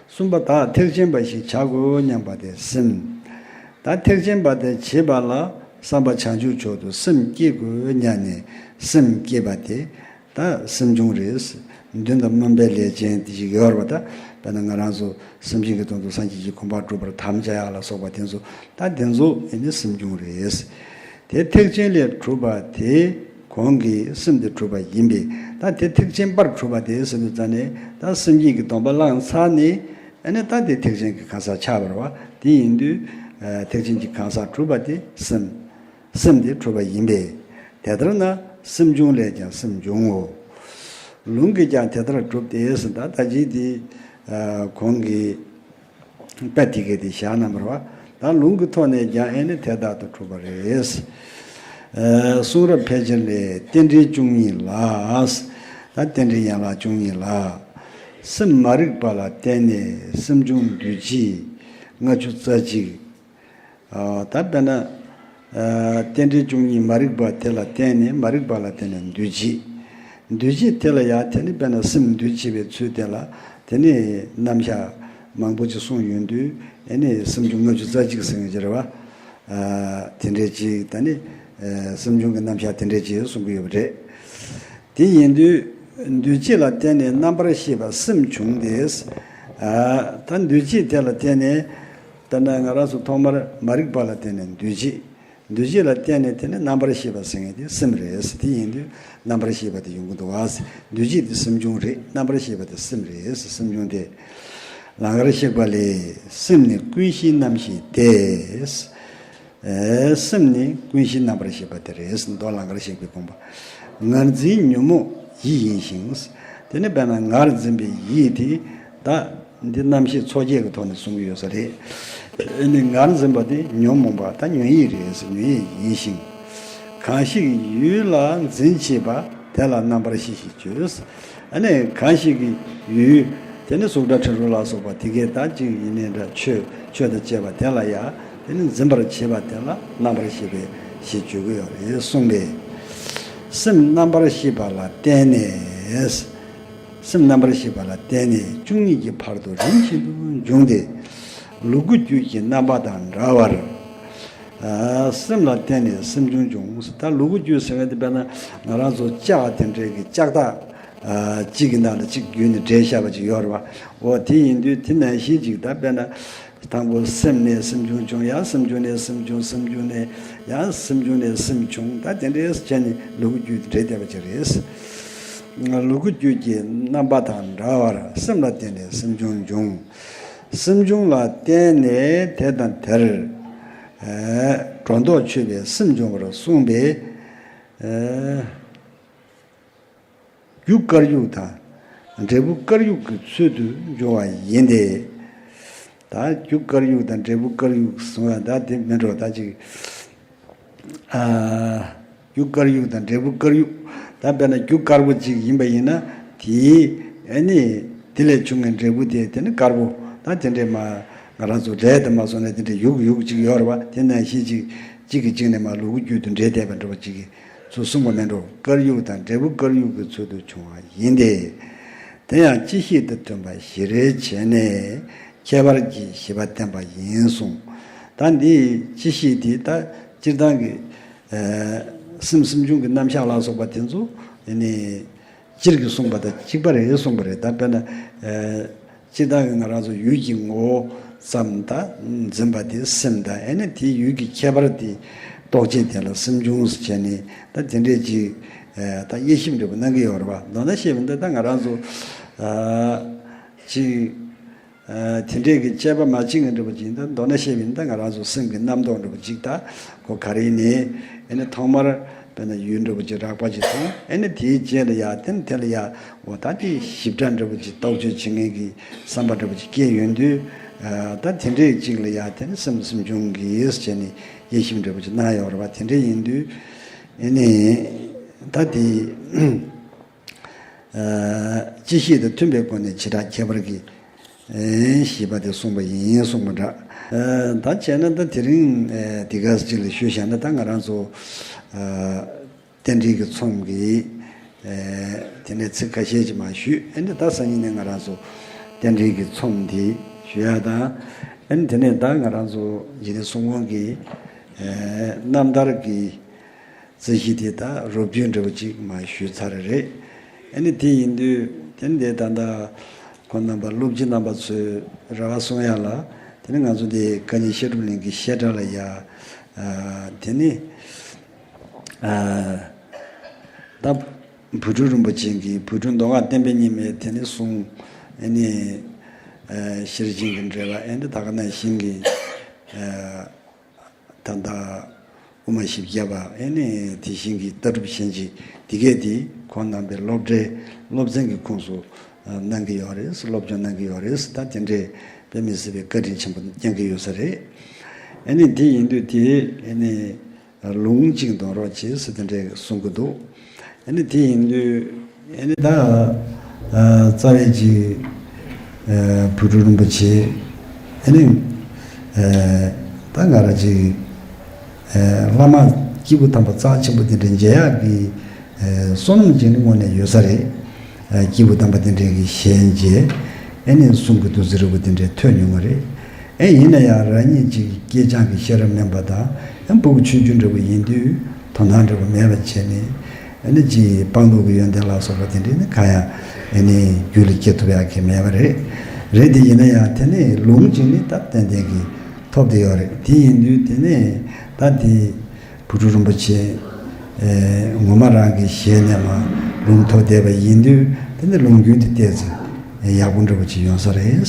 གསུམ་པ་བདག་ཐེག་ཆེན་པ་ཞིག་བྱ་དགོས་སྙམ་པ་དེ་སེམས། ད་ཐེག་ཆེན་པ་དེ་བྱེད་པ་ལ་བསམ་པ་བྱང་ཆུབ་མཆོག་ཏུ་སེམས་བསྐྱེད་དགོས་སྙམ་ནས་སེམས་བསྐྱེད་པ་དེ། ད་སེམས་བྱུང་རེད། མདུན་དུ་སྨོན་པའི་ལས་ཅན་དེ་ཞིག་ཡོད་རེད་པ། ད་དཔེར་ན་ང་རང་ཚོ་སེམས་ཅན་གྱི་དོན་དུ་སངས་རྒྱས་ཀྱི་གོ་འཕང་སྒྲུབ་པར་དམ་བཅའ་ཡག་ལ་སོགས་པ་དེ་ཚོ། ད་དེ་ཚོ་ཨེ་ནི་སེམས་བྱུང་རེད། དེ་ཐེག་ཆེན་ལས་གྲུབ་པ་དེ་གོང་གི་སེམས་དེ་གྲུབ་པ་ཡིན་པས། ད་དེ་ཐེག་ཆེན་པར་གྲུབ་པ་དེ་ཟེར་དུས་ཙ་ནས་ད་སེམས་ཅན་གྱི་སྡོམ་པ་བླངས་ཚར་ནས་ཨེ་ནི་ད་དེ་ཐེག་ཆེན་གྱི་གང་ཟག་ཆགས་པ་རེད་བ། དེ་ཡིན་དུས་ཐེག་ཆེན་གྱི་གང་ཟག་གྲུབ་པ་དེ་སེམས། སེམས་དེ་གྲུབ་པ་ཡིན་པས། དེ་ལྟར་ན་སེམས་བྱུང་ལས་ཀྱང་སེམས་འབྱུང་ངོ་། ལུང་གིས་ཀྱང་དེ་ལྟར་གྲུབ་སྟེ་ཟེར། ད་ད་ཅི་དེ་གོང་གི་དཔེ་དེ་གས་དེ་བཞག་གནང་བ་རེད་བ། ད་ལུང་གི་ཐོག་ནས་ཀྱང་ཨེ་ནི་དེ་ལྟར་དུ་གྲུབ་པ་རེད། གསུང་རབ་ཕལ་ཆེར་ལས་རྟེན་འབྲེལ་བཅུ་གཉིས་ལ། ད་རྟེན་འབྲེལ་ཡན་ལག་བཅུ་གཉིས་ལ། སེམས་མ་རིག་པ་ལ་བརྟེན་ནས་སེམས་བྱུང་འདུས་བྱས་ལྔ་བཅུ་རྩ་གཅིག། ཨ། ད་དཔེར་ན། ཨ། རྟེན་འབྲེལ་བཅུ་གཉིས་མ་རིག་པ་དེ་ལ་བརྟེན་ནས། མ་རིག་པ་ལ་བརྟེན་ནས་འདུས་བྱས། འདུས་བྱས་དེ་ལ་ཡང་དེ་ནི་དཔེར་ན་སེམས་འདུས་བྱས་པའི་ཚུལ་དེ་ལ་དེ་ནི་རྣམ་གཞག་མང་པོ་ཅིག་གསུངས་ཡོང་དུས། ཨ་ནི་སེམས་བྱུང་ལྔ་བཅུ་རྩ་གཅིག་ཟེར་མཁན་ཅིག་རེད་བ། ཨ། དེ་འདྲས་ཅིག། ད་ནི། ཨ། སེམས་བྱུང་གི་རྣམ་གཞག་དེ་འདྲས་ཅིག་གསུང་གི་ཡོད་པ་རེད། དེ་ཡིན་དུས་འདུས་བྱས་ལ་བརྟེན་ནས་རྣམ་པར་ཤེས་པ་སེམས་བྱུང་སྟེ། ཨ། ད་འདུས་བྱས་དེ་ལ་བརྟེན་ནས། ད་ནི་ང་རང་ཚོ་ཐོག་མར་མ་རིག་པ་ལ་བརྟེན་ནས་འདུས་བྱས། འདུས་བྱས་ལ་བརྟེན་ནས་དེ་ནི་རྣམ་པར་ཤེས་པ་ཟེར་མཁན་དེ་སེམས་རེད། དེ་ཡིན་དུས་རྣམ་པར་ཤེས་པ་དེ་ཡོང་གི་འདུག་བ། འདུས་བྱས་དེ་སེམས་བྱུང་རེད། རྣམ་པར་ཤེས་པ་དེ་སེམས་རེད། སེམས་བྱུང་དེ། ལང་ཀར་གཤེགས་པ་ལས། སེམས་ནི་ཀུན་གཞིའི་རྣམ་ཤེས་ཏེ། ཨེ། སེམས་ནི་ཀུན་གཞིའི་རྣམ་པར་ཤེས་པ་དེ་རེད། མདོ་ལང་ཀར་གཤེགས་པའི་དགོངས་པ། ངར་འཛིན་ཉོན་མོངས་ཡིད་ཡིན་ཞིང་། དེ་ནི་དཔེར་ན་ངར་འཛིན་པའི་ཡིད་དེ། ད་འདི་རྣམ་ཤེས་ཚོགས་བརྒྱད་ཀྱི་ཐོག་ནས་གསུང་གི་ཡོད་ས་རེད། ཨ་ནི་ངར་འཛིན་པ་དེ་ཉོན་མོངས་པ། ད་ཉོན་ཡིད་རེད། ཉོན་ཡིད་ཡིན་ཞིང་། གང་ཞིག་ཡུལ་ལ་འཛིན་བྱེད་པ། དེ་ལ་རྣམ་པར་ཤེས་ཞེས་བརྗོད། ཨ་ནི་གང་ཞིག་གི་ཡུལ་དེ་ནི་གཟུགས་སྒྲ་དྲི་རོ་ལ་སོགས་པ་དེ་གས། ད་ཅིག་ཡིན་ནའི་འདྲ། ཆོས། ཆོས་དང་བཅས་པ་དེ་ལ་ཡང་དེ་ནི་འཛིན་པར་བྱེད་པ་དེ་ལ་རྣམ་པར་ཤེས་པས་ཞེས་བརྗོད་ཀྱི་ཡོད་རེད་གསུངས་པས། སེམས་རྣམ་པར་ཤེས་པ་ལ་བརྟེན་ནས། སེམས་རྣམ་པར་ཤེས་པ་ལ་བརྟེན་ནས་བཅུ་གཉིས་ཀྱི་བར་དུ་རིམ་བཞིན་དུ་འབྱུང་སྟེ། ལུ་གུ་རྒྱུད་ཀྱི་རྣམ་པ་དང་འདྲ་བར། ཨ། སེམས་ལ་བརྟེན་ནས་སེམས་བྱུང་འབྱུང་། ད་ལུ་གུ་རྒྱུད་ཟེར་བ་དེ་དཔེར་ན་ང་རང་ཚོ་ལྕགས་དེ་འདྲའི་གི་ལྕགས་ཐག། ཨ། གཅིག་གི་ནང་ལ་གཅིག་བརྒྱུས་ནས་སྦྲེལ་བཞག་པ་ཅིག་ཡོད་རེད་བ། འོ་དེ་ཡིན་དུས་དེ་ནང་བཞིན་ཅིག། ད་དཔེར་ན་དང་པོ་སེམས་ནས་སེམས་བྱུང་བྱུང་། ཡང་སེམས་བྱུང་ནས་སེམས་བྱུང་། སེམས་བྱུང་ནས། ཡང་སེམས་བྱུང་ནས་སེམས་བྱུང་། ད་དེ་འདྲས་བྱས་ནས་ལུ་གུ་རྒྱུད་དེ་འདྲས་བསྡད་པ་ཅིག་རེད། ལུ་གུ་རྒྱུད་ཀྱི་རྣམ་པ་དང་འདྲ་བར། སེམས་ལ་བརྟེན་ནས་སེམས་བྱུང་འབྱུང་། སེམས་བྱུང་ལ་བརྟེན་ནས་དེ་དང་དེར། ཨེ། སྒྲོ་འདོགས་ཆོད་པའི་སེམས་འབྱུང་བར་གསུངས་པས། ཨེ། རྒྱུ་དཀར་ཡུག་དང་འབྲས་བུ་དཀར་ཡུག་གི་ཚུལ་དུ་འབྱུང་བ་ཡིན་ཏེ། ད་རྒྱུ་དཀར་ཡུག་དང་འབྲས་བུ་དཀར་ཡུག་གསུང་བ་ད་དེ་མིན་འགྲོ། ད་ཅིག། ཨ། རྒྱུ་དཀར་ཡུག་དང་འབྲས་བུ་དཀར་ཡུག། ད་དཔེར་ན་རྒྱུ་དཀར་པོ་ཅིག་ཡིན་པ་ཡིན་ན། དེའི། ཨ་ནི་དེ་ལས་བྱུང་བའི་འབྲས་བུ་དེ་དེ་ནི་དཀར་པོ། ད་དེ་འདྲས་མ་ང་རང་ཚོ་ལས་དེ་མ་སོང་ན་དེ་འདྲས་ཡུག་ཡུག་ཅིག་ཡོད་རེད་བ། དེ་ནང་བཞིན་ཅིག་གཅིག་གིས་གཅིག་ནས་མ་ལུ་གུ་རྒྱུད་དུ་འདྲེས་བསྡད་པ་འདྲ་བ་ཅིག་གིས་ཚུར་གསུངས་པ་མིན་འགྲོ། དཀར་ཡུག་དང་འབྲས་བུ་དཀར་ཡུག་གི་ཚུལ་དུ་བྱུང་བ་ཡིན་ཏེ། དེ་ཡང་སྤྱི་བཤད་དུ་སྟོན་པ་བཞི་རེ་བྱས་ནས་ཁྱད་པར་གྱི་བཞི་པ་བསྟན་པ་ཡིན་གསུངས། ད་འདི་སྤྱི་བཤད་དེ་ད་སྤྱིར་བཏང་གི། ཨ། སེམས་སེམས་བྱུང་གི་རྣམ་གཞག་ལ་སོགས་པ་དེ་ཚོ་ཨ་ནི་སྤྱིར་གྱིས་གསུངས་པ་དང་གཅིག་པ་རེད་གསུངས་པ་རེད། ད་དཔེར་ན། ཨ། སྤྱིར་བཏང་གི་ང་རང་ཚོ་ཡུལ་གྱི་ངོ་བོ་ཙམ་ད་འཛིན་པ་དེ་སེམས་དང་། ཨ་ནི་དེའི་ཡུལ་གྱི་ཁྱད་པར་དེ་རྟོགས་བྱེད་དེ་ལ་སེམས་བྱུང་ཟེར་བྱས་ནས་ད་དེ་འདྲས་ཅིག། ཨ། ད་དབྱེ་ཞིབ་འདྲ་པོ་གནང་གི་ཡོད་རེད་བ། མདོར་ན་བཤད་པ་འདི་ད་ང་རང་ཚོ། ཨ། ཅིག། ཨ། དེ་འདྲས་ཀྱི་དཔྱད་པ་མ་བྱེད་མཁན་འདྲ་པོ་ཅིག་ཡིན་ད། མདོར་ན་བཤད་པ་ཡིན་ད་ང་རང་ཚོ་སེམས་ཀྱི་རྣམ་རྟོག་འདྲ་པོ་ཅིག་ད་གོ་ག་རེ་ནས། ཨ་ནི་ཐོག་མར་དཔེར་ན་ཡུལ་འདྲ་པོ་ཅིག་རགས་པ་ཅིག་མཐོང་། ཨ་ནི་དེའི་རྗེས་ལ་ཡ་དེ་ནི་དེ་ལ་ཡ་འོ་ད་དེ་ཞིབ་ཕྲ་འདྲ་པོ་ཅིག་རྟོག་དཔྱོད་བྱེད་མཁན་གྱི་བསམ་པ་འདྲ་པོ་ཅིག་སྐྱེས་ཡོང་དུས། ཨ། ད་དེ་འདྲས་ཅིག་ལ་ཡ་དེ་ནི་སེམས་སེམས་བྱུང་གི་ཟེར་བྱས་ནས་དབྱེ་ཞིབ་འདྲ་པོ་ཅིག་གནང་ཡོད་རེད་བ། དེ་འདྲས་ཡིན་དུས་ཨ་ནི་ད་དེ། ཨ། སྤྱི་བཤད་དང་མཐུན་པའི་སྒོ་ནས་བྱེ་བྲག་ཁྱད་པར་གྱི། ཨེ། བཞི་པ་དེ་གསུངས་པ་ཡིན་གསུངས་པ་འདྲ། ཨ། ད་བྱས་ན་ད་དེ་རིང་ཨེ་འདི་ག་ཅིག་ལ་ཞུས་བཞག་ན། ད་ང་རང་ཚོ། ཨ། རྟེན་འབྲེལ་གྱི་ཚོམས་ཀྱི། ཨེ། དེ་ནས་ཚིག་ཁ་ཤས་ཅིག་མར་ཞུས། ཨ་ནི་ད་སང་ཉིན་ནས་ང་རང་ཚོ་རྟེན་འབྲེལ་གྱི་ཚོམས་དེ་ཞུ་ཡ་དང་། ཨ་ནི་དེ་ནས་ད་ང་རང་ཚོ་རྗེ་བཙུན་གསུང་འབུམ་གྱི། ཨེ། རྣམ་ཐར་གྱི་རྩིས་གཞི་དེ་དག་རོབ་བསྡུས་འདྲ་བོ་ཅིག་མར་ཞུས་ཚར་རེད། ཨ་ནི་དེ་ཡིན་དུས་དེ་འདི་ད་ལྟ་ཁོང་རྣམ་པ་སློབ་སྤྱི་རྣམ་པ་ཚོས་རེ་བ་གསུང་ཡ་ལ། དེ་ནི་ང་ཚོ་འདི་བཀའ་རྙིང་བཤད་སྒྲུབ་གླིང་གི་བཤད་གྲྭ་ལ་ཡ། ཨ། དེ་ནི། ཨ། ད་བུ་ཕྲུག་རིན་པོ་ཆེ་གི་བུ་ཕྲུག་མདོ་སྔགས་བསྟན་པའི་ཉི་མའི་དེ་ནི་གསུང་། ཨ་ནི། ཨ། ཤེར་ཕྱིན་གྱི་འགྲེལ་པ། ཨ་ནི་ད་ག་ནང་བཞིན་གྱི། ཨ། ད་ལྟ་དབུ་མ་བཞི་བརྒྱ་པ། ཨ་ནི་དེ་བཞིན་གྱི་ལྟ་གྲུབ་གཞན་གྱི་དེ་གས་དེ་ཁོང་རྣམ་པའི་སློབ་གྲྭའི་སློབ་ཚན་གྱི་ཁོངས་སུ། ཨ། གནང་གི་ཡོད་རེད། སློབ་སྦྱོང་གནང་གི་ཡོད་རེད། ད་དེ་འདྲའི་དཔེ་མི་སྲིད་པའི་བཀའ་དྲིན་ཆེན་པོ་བསྐྱངས་ཀྱི་ཡོད་ས་རེད། ཨ་ནི་དེ་ཡིན་དུས་དེ། ཨ་ནི་ལུང་གཅིག་འདོན་རོགས་བྱེད་ཟེར་དེ་འདྲའི་གསུང་གི་འདུག་ཨ་ནི་དེ་ཡིན་དུས། ཨེ་ནི་ད་ཨ་རྩ་བའི་ཅིག་ཨ་བུ་ཕྲུག་རིན་པོ་ཆེ། ཨེ་ནི་ཨ་ད་ང་རང་ཅིག་ཨ་བླ་མ་སྐྱེས་བུ་དམ་པ་རྩ་ཆེན་པོ་དེ་འདྲ་མཇལ་ཡག་གི་ཨ་བསོད་ནམས་ཅིག་ནི་དངོས་གནས་ཡོད་ས་རེད། ཨ་སྐྱེས་བུ་དམ་པ་དེ་འདྲའི་གི་ཞལ་མཇལ། ཨེ་ནི་གསུང་གི་བདུད་རྩི་རིལ་བུ་དེ་འདྲའི་ཐོས་མྱོང་བ་རེད། ཨེ་ཡིན་ན་ཡང་རང་ཉིད་ཅིག་སྐྱེས་སྦྱངས་ཀྱི་ཤེས་རབ་དམན་པ་དང་ཨེ་ཕྲུ་གུ་ཆུང་ཆུང་འདྲ་བོ་ཡིན་དུས་དོ་སྣང་འདྲ་བོ་མེད་པ་བྱས་ནས། ཨ་ནི་ཅིག་སྤངས་རྟོགས་ཀྱི་ཡོན་ཏན་ལ་སོགས་པ་དེ་འདྲའི་ནི་གང་ཡང་ཨ་ནི་རྒྱུད་ལ་སྐྱེ་ཐུབ་ཡག་གི་མེད་པ་རེད། རེད་དེ་ཡིན་ན་ཡང་དེ་ནི་ལུང་ཅིག་ནི་ད་ཏན་ཏན་གྱི་ཐོབ་བསྡད་ཡོད་རེད། དེ་ཡིན་དུས་དེ་ནི་ད་དེ་བུ་ཕྲུག་རིན་པོ་ཆེ་ཨེ་ངོ་མ་རང་གི་ཞལ་ནས་མ་ལུང་ཐོབ་བསྡད་པ་ཡིན་དུས་དེ་ནི་ལུང་རྒྱུན་དེ་ཏོག་ཙམ་ཡག་པོ་འདྲ་བོ་ཅིག་ཡོང་ས་རེད།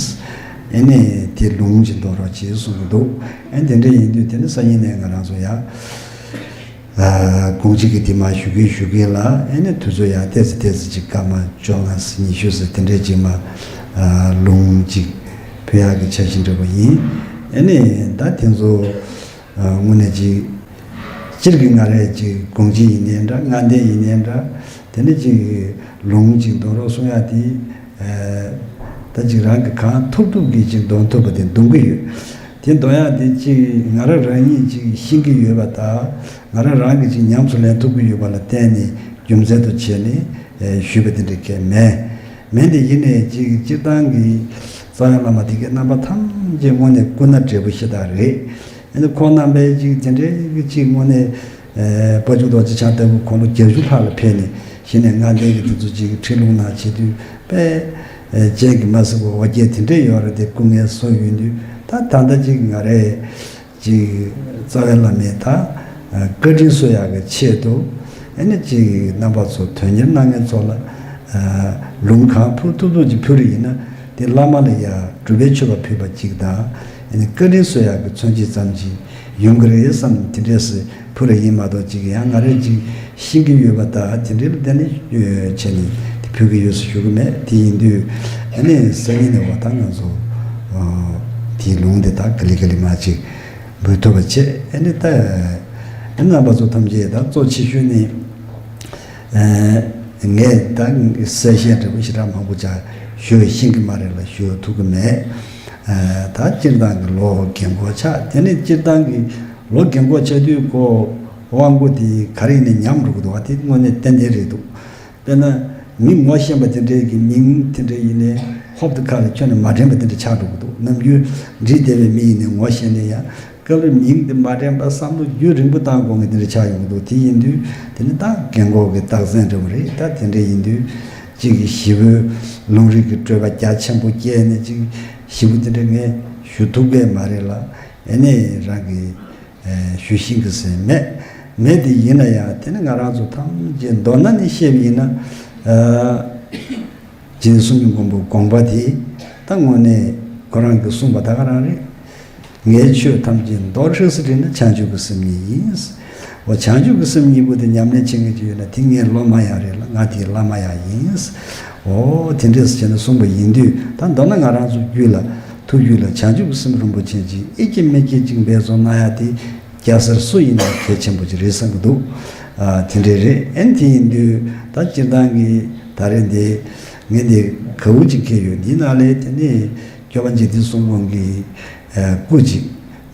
ཨེ་ནི་དེ་ལུང་ཅིག་འདོན་རོགས་བྱེད་གསུང་གི་འདུག་ཨེ་དེ་འདྲ་ཡིན་དུས་དེ་ནི་སང་ཉིན་ནས་ང་རང་ཚོ་ཡང་། ཨ་དགོངས་གཅིག་གི་དེ་མ་ཞུ་གིན་ཞུ་གིན་ལ་ཨེ་ནི་དུས་ཚོད་ཡང་ཏོག་ཙམ་ཏོག་ཙམ་ཅིག་སྐར་མ་བཅོ་ལྔ་ཙམ་ཉི་ཤུ་ཙམ་དེ་འདྲས་ཅིག་མ་ཨ་ལུང་ཅིག་ཕུལ་ཡག་གི་འཆར་གཞི་འདྲ་པོ་ཡིན། ཨེ་ནི་ད་དེ་ཚོ་ཨ་དངོས་གནས་ཅིག་སྤྱིར་གྱི་ང་རས་ཅིག་དགོངས་གཅིག་ཡིན་ནའི་འདྲ། སྔ་འདས་ཡིན་ནའི་འདྲ། དེ་ནི་ཅིག་ལུང་ཅིག་འདོན་རོགས་གསུང་ཡག་དེ་ཨ་ད་ཅིག་རང་གི་གང་ཐུབ་ཐུབ་ཀྱིས་ཅིག་འདོན་ཐུབ་པ་དེ་འདོན་གི་ཡོད། དེ་འདོན་ཡག་དེ་ཅིག་ང་རང་རང་ཉིད་ཅིག་ཤེས་ཀྱི་ཡོད་པ་དང་། ང་རང་རང་གིས་ཅིག་ཉམས་སུ་ལེན་ཐུབ་ཀྱི་ཡོད་པ་ལ་བརྟེན་ནས་རྒྱུ་མཚན་དུ་བྱས་ནས་ཨེ་ཞུས་པ་དེ་འདྲ་གང་མེད། མེད་དེ་ཡིན་ནའི་ཅིག་སྤྱིར་བཏང་གི་རྩ་བའི་བླ་མ་དེ་གའི་རྣམ་པ་ཐམས་ཅད་དངོས་གནས་སྐུ་ན་བགྲེས་པོ་ཞེ་དྲག་རེད། ཨེ་ནི་ཁོང་རྣམ་པའི་ཅིག་དེ་འདྲའི་གི་ཅིག་དངོས་གནས་ཨེ་དཔལ་འབྱོར་རྡོ་རྗེ་འཆང་ལྟ་བུ་དགུང་ལོ་བརྒྱད་ཅུ་ལྷག་ལ་ཕེབས་ནས་གཞི་ནས་སྔ་འདས་ཀྱི་དེ་ཚོ་ཅིག་ཁྲིད་ལུང་གནང་བྱེད་དུས་དཔེ་ཨེ་སྤྱན་གྱིས་མ་གཟིགས་པ་འོ་བརྒྱལ་དེ་འདྲ་ཡོད་རེད་དེ་སྐུ་ངལ་གསོ་ཡོང་དུས། ད་ད་ལྟ་ཅིག་ང་རས་ཅིག་རྩ་བའི་བླ་མའི་ད་ཨ་བཀའ་དྲིན་གསོ་ཡག་གི་ཆེད་དུ་ཨེ་ནི་ཅིག་རྣམ་པ་ཚོ་དོན་གཉེར་གནང་མཁན་ཚོ་ལ་ཨ་ལུང་གང་ཕུལ་ཐུབ་ཐུབ་ཅིག་ཕུལ་རེ་ཡིན་ན། དེ་བླ་མ་ལ་ཡང་སྒྲུབ་པའི་མཆོད་པ་ཕུལ་བ་གཅིག་དང་། ཨ་ནི་བཀའ་དྲིན་གསོ་ཡག་གི་མཚོན་བྱེད་ཙམ་ཅིག་ཡོང་གི་རེད་བསམ་དེ་འདྲས་སེ་ཕུལ་རེ་ཡིན་མ་གཏོགས་ཅིག་ཡང་ང་རས་ཅིག་ཤེས་ཀྱི་ཡོད་པ་དང་དེ་འདྲའི་ལ་བརྟེན་ནས་བྱས་ནས་དེ་ཕུལ་གྱི་ཡོད་ཟེར་ཞུ་གི་མེད། དེ་ཡིན་དུས་ཨ་ནི་སང་ཉིན་ནས་འོ་ད་ང་ཚོ་དེའི་ལུང་དེ་དག་ག་ལེ་ག་ལེ་མ་ཅིག་འབུལ་ཐུབ་པ་བྱས། ཨ་ནི་ད་རྣམ་པ་ཚོ་ཐམས་ཅད་ད་གཙོ་ཆེ་ཤོས་ནི། ཨ་ངས་ད་གསལ་བཤད་འདྲ་པོ་ཞེ་དྲག་མང་པོ་ཅིག་ཞུ་ཤེས་ཀྱི་མ་རེད་ལ་ཞུ་ཐུབ་ཀྱི་མེད། ཨ་ད་སྤྱིར་བཏང་གི་ལོ་རྒན་གོག་ཆགས། དེ་ནས་སྤྱིར་བཏང་གི་ལོ་རྒན་གོག་ཆགས་དུས་ཁོ་དབང་པོ་དེ་ག་རེ་ཡིན་ནའི་ཉམས་འགྲོ་གི་འདུག་བ། དེ་དངོས་གནས་ཏན་ཏན་རེད་འདུག་དཔེར་ན་མི་ངོ་ཤེས་པ་དེ་འདྲའི་གི་མིང་དེ་འདྲ་ཡིན་ནའི་ཧོབ་ཏེ་ཁ་ལ་ཁྱོན་ནས་མ་དྲན་པ་དེ་འདྲ་ཆགས་འགྲོ་གི་འདུག་ནམ་རྒྱུན་འདྲིས་བསྡད་པའི་མི་ཡིན་ནའི་ངོ་ཤེས་ནའི་ཡང་། སྐབས་རེ་མིང་དེ་མ་དྲན་པ་བསམ་བློ་རྒྱུན་རིང་པོ་བཏང་དགོས་ངེས་དེ་འདྲ་ཆགས་ཡོང་གི་འདུག་དེ་ཡིན་དུས་དེ་ནི་ད་རྒན་གོག་གི་རྟགས་མཚན་འདྲ་བོ་རེད། ད་དེ་འདྲ་ཡིན་དུས་ཅིག་གི་ཞེ་པོའི་ལུང་རིགས་ཀྱི་སྤྲོས་པ་རྒྱ་ཆེན་པོ་སྐྱེས་ནས་ཅིག་ཞེ་པོ་དེ་འདྲ་ངས་ཞུ་ཐུབ་ཀྱི་མ་རེད་ལ། ཨེ་ནས་རང་གི་ཨེ་ཞུ་ཤེས་ཀྱི་ཟེར་མེད། མེད་དེ་ཡིན་ན་ཡང་དེ་ནི་ང་རང་ཚོ་ཐམས་ཅད་མདོར་ན་ནི་བཤད་པ་ཡིན་ན། ཨ་རྗེ་བཙུན་སུམ་མགོན་པོ་དགོངས་པ་དེ་ད་དངོས་གནས་ཁོ་རང་གིས་གསུངས་པ་ད་ག་རང་རེད། ངའི་ཆོས་ཐམས་ཅད་མདོར་ཧྲིལ་སེ་དྲིལ་ན་བྱང་ཆུབ་ཀྱི་སེམས་ཉིད་ཡིན། འོ་བྱང་ཆུབ་ཀྱི་སེམས་གཉིས་པོ་དེ་ཉམས་ལེན་བྱེད་མཁན་ཅིག་ཡོད་ན་དེ་ངའི་སློབ་མ་ཡང་རེད་ལ་ང་དེའི་བླ་མ་ཡང་ཡིན། འོ་དེ་འདྲས་སེ་བྱས་ནས་གསུངས་པ་ཡིན་དུས་ད་མདོར་ན་ང་རང་ཚོ་རྒྱུད་ལ་ཐུགས་རྒྱུད་ལ་བྱང་ཆུབ་ཀྱི་སེམས་རིན་པོ་ཆེ་ཅིག་ཨེ་སྐྱེ་མི་སྐྱེ་ཅིག་འབད་བརྩོན་གནང་ཡ་དེ། སྐྱ་སེར་སུ་ཡིན་ན་གལ་ཆེན་པོ་ཅིག་རེད་བསམ་གྱི་འདུག་ཨ་དེ་འདྲས་རེད། ཨན་དེ་ཡིན་དུས་ད་སྤྱིར་བཏང་གི་ད་རེས་འདི་ངས་འདི་ག་འུ་ཅིག་ཁེལ་ཡོད། འདི་ནང་ལས་དེ་ནི་སྐྱོབ་པ་འཇིག་རྟེན་གསུམ་མགོན་གྱི་ཨ་སྐུ་ཅིག་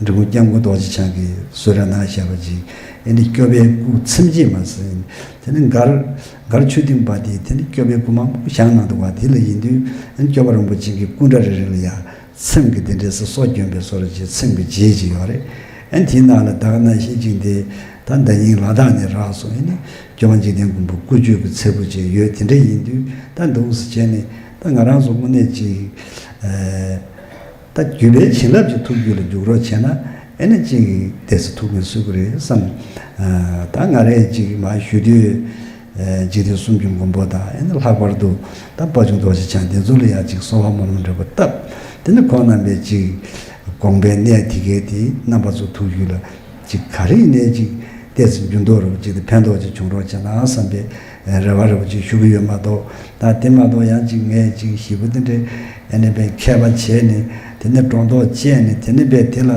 འབྲི་གུང་སྐྱབས་མགོན་རྡོ་རྗེ་འཆང་གིས་གསོལ་རས་གནང་བཞག་པ་ཅིག་ཨན་དེ་སྐྱོབ་པའི་སྐུ་ཚིམ་བྱེད་མ་ཟིན། དེ་ནི་མགར་མགར་ཆོས་སྡིངས་པ་དེ་དེ་ནི་སྐྱོབ་པའི་སྐུ་མང་པོ་བཞེངས་གནང་འདུག་བ། དེ་ལ་ཡིན་དུས་ཨན་སྐྱོབ་པ་རིན་པོ་ཆེ་གི་སྐུ་འདྲ་རེ་རེ་ལ་ཡ། ཚེམས་ཀྱི་དེ་འདྲས་སུ་སྲོག་གྱོན་པའི་བཟོ་འདྲ་ཅིག་ཚེམས་ཀྱི་རྗེས་ཅིག་ཡོད་རེད། ཨན་དེའི་ནང་ལ་ད་ག་ནང་བཞིན་ཅིག་འདི་ད་ཟླ་ཉིན་ལ་དྭགས་ནས་རག་སོང་། ཨ་ནི་སྐྱོབ་པ་འཇིག་རྟེན་མགོན་པོ་སྐུ་བཅོལ་གྱི་ཚེ་ཕུད་ཅིག་ཡོད། དེ་འདྲ་ཡིན་དུས་ད་འདུག་སེ་བྱས་ནས་ད་ང་རང་ཚོ་དངོས་གནས་ཅིག་ཨ་ད་རྒྱུད་པའི་བྱིན་རླབས་ཀྱི་ཐུགས་རྒྱུད་ལ་འཇུག་རོགས་བྱས་ན་ཨ་ནི་ཅིག་ཏོག་ཙམ་ཐུགས་ཕན་གསོས་ཀྱི་རེད་བསམ། ཨ་ད་ང་རས་ཅིག་མར་ཞུ་དུས། ཨེ་འཇིག་རྟེན་གསུམ་གྱི་མགོན་པོ་དང་ཨེ་ནི་ལྷག་པར་དུ་ད་དཔལ་འབྱོར་རྡོ་རྗེ་འཆང་དེ་ཚོ་ལ་ཡང་ཅིག་གསོལ་བ་སྨོན་ལམ་འདྲ་པོ་བཏབ། དེ་ནི་ཁོང་རྣམ་པས་ཅིག་དགོངས་པའི་གནས་དེ་གའི་དེ་རྣམ་པ་ཚོ་ཐུགས་རྒྱུད་ལ་ཅིག་ག་རེ་ཡིན་ནའི་ཅིག་ཏོག་ཙམ་འགྱུར་ལྡོག་འདྲ་པོ་ཅིག་དང་ཕན་ཐོགས་ཅིག་བྱུང་རོགས་བྱས་ན་བསམ་པའི་རེ་བ་འདྲ་པོ་ཅིག་ཞུ་གི་ཡོད་མ་གཏོགས། ད་དེ་མ་གཏོགས་ཡང་ཅིག་ངས་ཅིག་ཞེ་པོ་དེ་འདྲའི་ཨེ་ནི་པའི་མཁས་པ་བྱས་ནས་དེ་ནི་སྒྲོ་འདོགས་བཅད་ནས་དེ་ནི་པའི་དེ་ལ།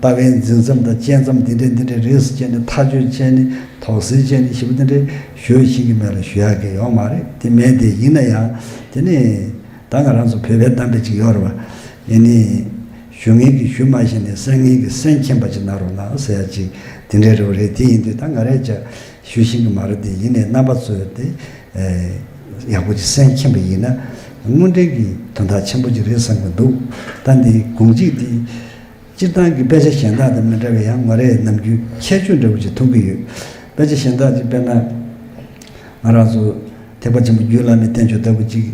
ལྟ་བའི་འཛིན་མཚམས་དང་བཅད་མཚམས་འདི་འདྲའི་འདི་འདྲའི་རིས་བཅད་ནས་ཐག་གཅོད་བྱས་ནས་དོགས་སེལ་བྱས་ནས་ཞེ་པོ་འདི་འདྲའི་ཞུ་ཤེས་ཀྱི་མེད་ལ་ཞུ་ཡག་གི་ཡོད་མ་རེད། དེ་མེད་དེ་ཡིན་ན་ཡང་དེ་ནི་ད་ང་རང་ཚོ་བོད་པའི་གཏམ་དཔེ་ཅིག་ཡོད་རེད་བ། ཡིན་ནི། ཞུ་མཁན་གྱིས་ཞུ་མ་ཤེས་ནས་གསན་མཁན་གྱིས་གསན་མཁྱེན་པ་ཅིག་གནང་རོགས་གནང་ཟེར་ཡ་ཅིག་དེ་འདྲའི་རེ་བ་རེད། དེ་ཡིན་དུས་ད་ང་རས་ཅག་ཞུ་ཤེས་ཀྱི་མ་རེད་དེ། ཡིན་ནའི་རྣམ་པ་ཚོས་དེ་ཡག་པོ་ཅིག་གསན་མཁྱེན་པ་ཡིན་ན་དངོས་འབྲེལ་གྱི་དོན་དག་ཆེན་པོ་ཅིག་རེད་བསམ་གྱི་འདུག་ད་འདི་དགོངས་གཅིག་དེ། སྤྱིར་བཏང་གི་དཔེ་ཆ་གཞན་དག་དང་མི་འདྲ་བའི་ཡང་ང་རས་ནམ་རྒྱུན་ཁྱད་ཆོས་འདྲ་བོ་ཅིག་མཐོང་གི་ཡོད། དཔེ་ཆ་གཞན་དག་ཅིག་དཔེར་ན། ང་རང་ཚོ་ཐེག་པ་ཆེན་པོ་རྒྱུད་བླ་མའི་བསྟན་བཅོས་ལྟ་བུ་ཅིག་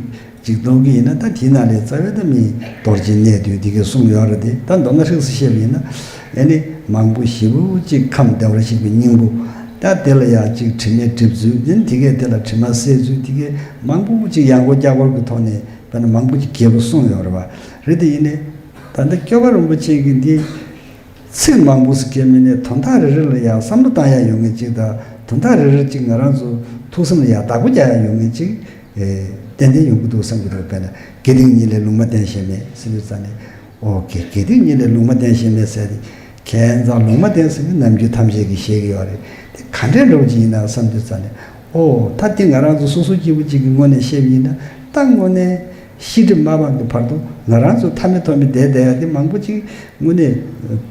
ཅིག་མཐོང་གི་ཡིན་ན་ད་དེའི་ནང་ལས་རྩ་བའི་ད་མི་རྡོ་རྗེ་གནས་བསྡུས་འདི་གས་གསུངས་ཡོད་རེད་དེ། ད་མདོར་ན་ཧྲིག་སེ་བཤད་པ་ཡིན་ན་ཨེ་ནི་མང་པོ་ཞེ་པོ་ཅིག་ཁམས་བདེ་བར་གཤེགས་པའི་སྙིང་པོ། ད་དེ་ལ་ཡང་ཅིག་དྲི་མེད་གྲིབ་ཚུལ་ཨེ་ནི་དེ་གས་དེ་ལ་དྲི་མ་སེལ་ཚུལ་དེ་གས་མང་པོ་ཅིག་ཡང་སྐོར་བསྐྱར་སྐོར་གྱི་ཐོག་ནས་དཔེར་ན་མང་པོ་ཅིག་རྒྱས་པོ་གསུངས་ཡོད་རེད་བ། རེད་དེ་ཡིན་ནའི་ད་ལྟ་སྐྱོབ་པ་རིན་པོ་ཆེ་གིས་འདི། ཚིག་མང་པོ་ཟེར་མཁན་མིན་ནས་དོན་དག་རེ་རེ་ལ་ཡང་བསམ་བློ་བཏང་ཡ་ཡོད་མཁན་ཅིག་དང་དོན་དག་རེ་རེ་ཅིག་ང་རང་ཚོ་ཐུགས་བསམ་ལ་ཡང་བདག་པོ་རྒྱག་ཡ་ཡོད་མཁན་ཅིག་ཨེ་ཏན་ཏན་ཡོང་གི་འདུག་བསམ་གྱི་འདུག་དཔེར་ན་དགེ་སྡིག་གཉིས་ལས་ལུང་མ་བསྟན་ཞེན་མེད་ཟེར་དུས་ཙང་ནས་ཨོ་ཀེ་དགེ་སྡིག་གཉིས་ལས་ལུང་མ་བསྟན་ཞེན་མེད་ཟེར་ཏེ་ཁྱད་མཚར་ལུང་མ་བསྟན་ཟེར་གྱི་ནམ་རྒྱུན་ཐམས་ཅད་ཀྱིས་བཤད་ཀྱི་ཡོད་རེད། དེ་ག་འདྲའི་འདྲ་བོ་ཅིག་ཡིན་ན་བསམ་དུས་ཙང་ནས་ཨོ་ད་དེ་ང་རང་ཚོ་སོ་སོ་སྐྱེ་བོ་ཅིག་གི་ངོས་ནས་བཤད་པ་ཡིན་ན་ད་དངོས་གནས། ཤི་འགྲིབ་མ་སྤངས་ཀྱི་བར་དུ་ང་རང་ཚོ་མཐའ་མེད་ཐོག་མེད་བསྡད་བསྡད་ཡ་དེ་མང་པོ་ཅིག་དངོས་གནས་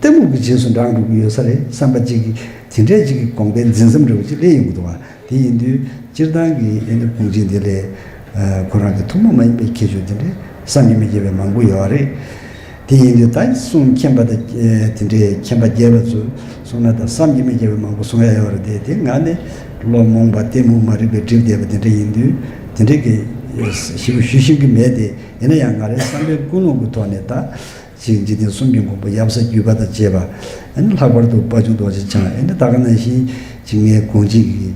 གཏི་མུག་གི་རྗེས་སུ་འབྲང་འགྲོ་གི་ཡོད་ས་རེད་བསམ་པ་ཅིག་གིས་དེ་འདྲས་ཅིག་གི་དགོངས་པའི་འཛིན་མཚམས་འདྲ་བོ་ཅིག་སླེབས་ཡོང་གི་འདུག་བ། དེ་ཡིན་དུས་སྤྱིར་བཏང་གི་ཨེ་འདི་དགོངས་གཅིག་འདི་ལས་ཁོ་རང་གི་ཐུན་མོང་མ་ཡིན་པའི་ཁྱད་ཆོས་དེ་འདྲས་བསམ་གྱིས་མི་ཁྱབ་པའི་མང་པོ་ཡོད་རེད། དེ་ཡིན་དུས་ད་གསུང་མཁྱེན་པ་དང་དེ་འདྲའི་མཁྱེན་པ་རྒྱས་པ་ཚོས་གསུང་ན་ད་བསམ་གྱིས་མི་ཁྱབ་པའི་མང་པོ་གསུང་ཡ་ཡོད་རེད་དེ། དེ་ང་ནི་བློ་རྨོངས་པ་གཏི་མུག་མ་རིག་པའི་སྒྲིབ་བསྡད་པ་དེ་འདྲ་ཡིན་དུས་དེ་འདྲའི་གི་ཞིབ་པོ་ཞུ་ཤེས་ཀྱི་མེད་དེ། ཡིན་ན་ཡང་ང་རའི་བསམ་པའི་ཀུན་སློང་གི་ཐོག་ནས་ད་ཅིག་འཇིག་རྟེན་གསུམ་གྱི་མགོན་པོ་ཡབ་སྲས་བརྒྱུད་པ་དང་བཅས་པ་ཨ་ནི་ལྷག་པར་དུ་དཔལ་འབྱོར་རྡོ་རྗེ་འཆང་ཨ་ནི་ད་ག་ནང་བཞིན་ཅིག་ངའི་དགོངས་གཅིག་གི་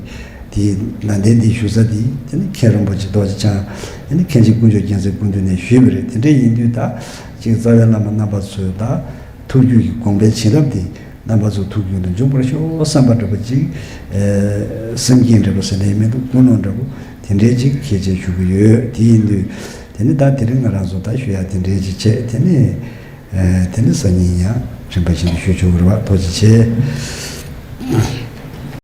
དེའི་ནང་བསྟན་འདི་ཞུ་ས་འདི་དེ་ནི་མཁན་རིན་པོ་ཆེ་རྡོ་རྗེ་འཆང་ཨ་ནི་མཁན་ཆེན་དཀོན་མཆོག་རྒྱལ་མཚན་སྐུ་མདུན་ནས་ཞུས་པ་རེད། དེ་འདྲ་ཡིན་དུས་ད་ཅིག་རྩ་བའི་བླ་མ་རྣམ་པ་ཚོས་ད་ཐུགས་རྒྱུད་ཀྱི་དགོངས་པའི་བྱིན་རླབས་འདི་རྣམ་པ་ཚོ་ཐུགས་རྒྱུད་དུ་འཇུག་པར་ཤོག་བསམ་པ་འདྲ་པོ་ཅིག་ཨེ་སེམས་བསྐྱེད་འདྲ་པོ་ཟེར་ན་ཡང་མི་འདུག་ཀུན་སློང་འདྲ་པོ་དེ་འདྲའི་ཅིག་གལ་ཆེ་ཞུ་གི་ཡོད། དེ་ཡིན་དུས་དེ་ནི་ད་དེ་རིང་ང་རང་ཚོ་ད་ཞུ་ཡ་དེ་འདྲའི་ཅིག་བྱས། དེ་ནི་ཨེ་དེ་ནི་སང་ཉིན་ཡང་རིམ་པ་བཞིན་དུ་ཞུ་ཆོག་གི་རེད་བ། ཐུགས་རྗེ་ཆེ།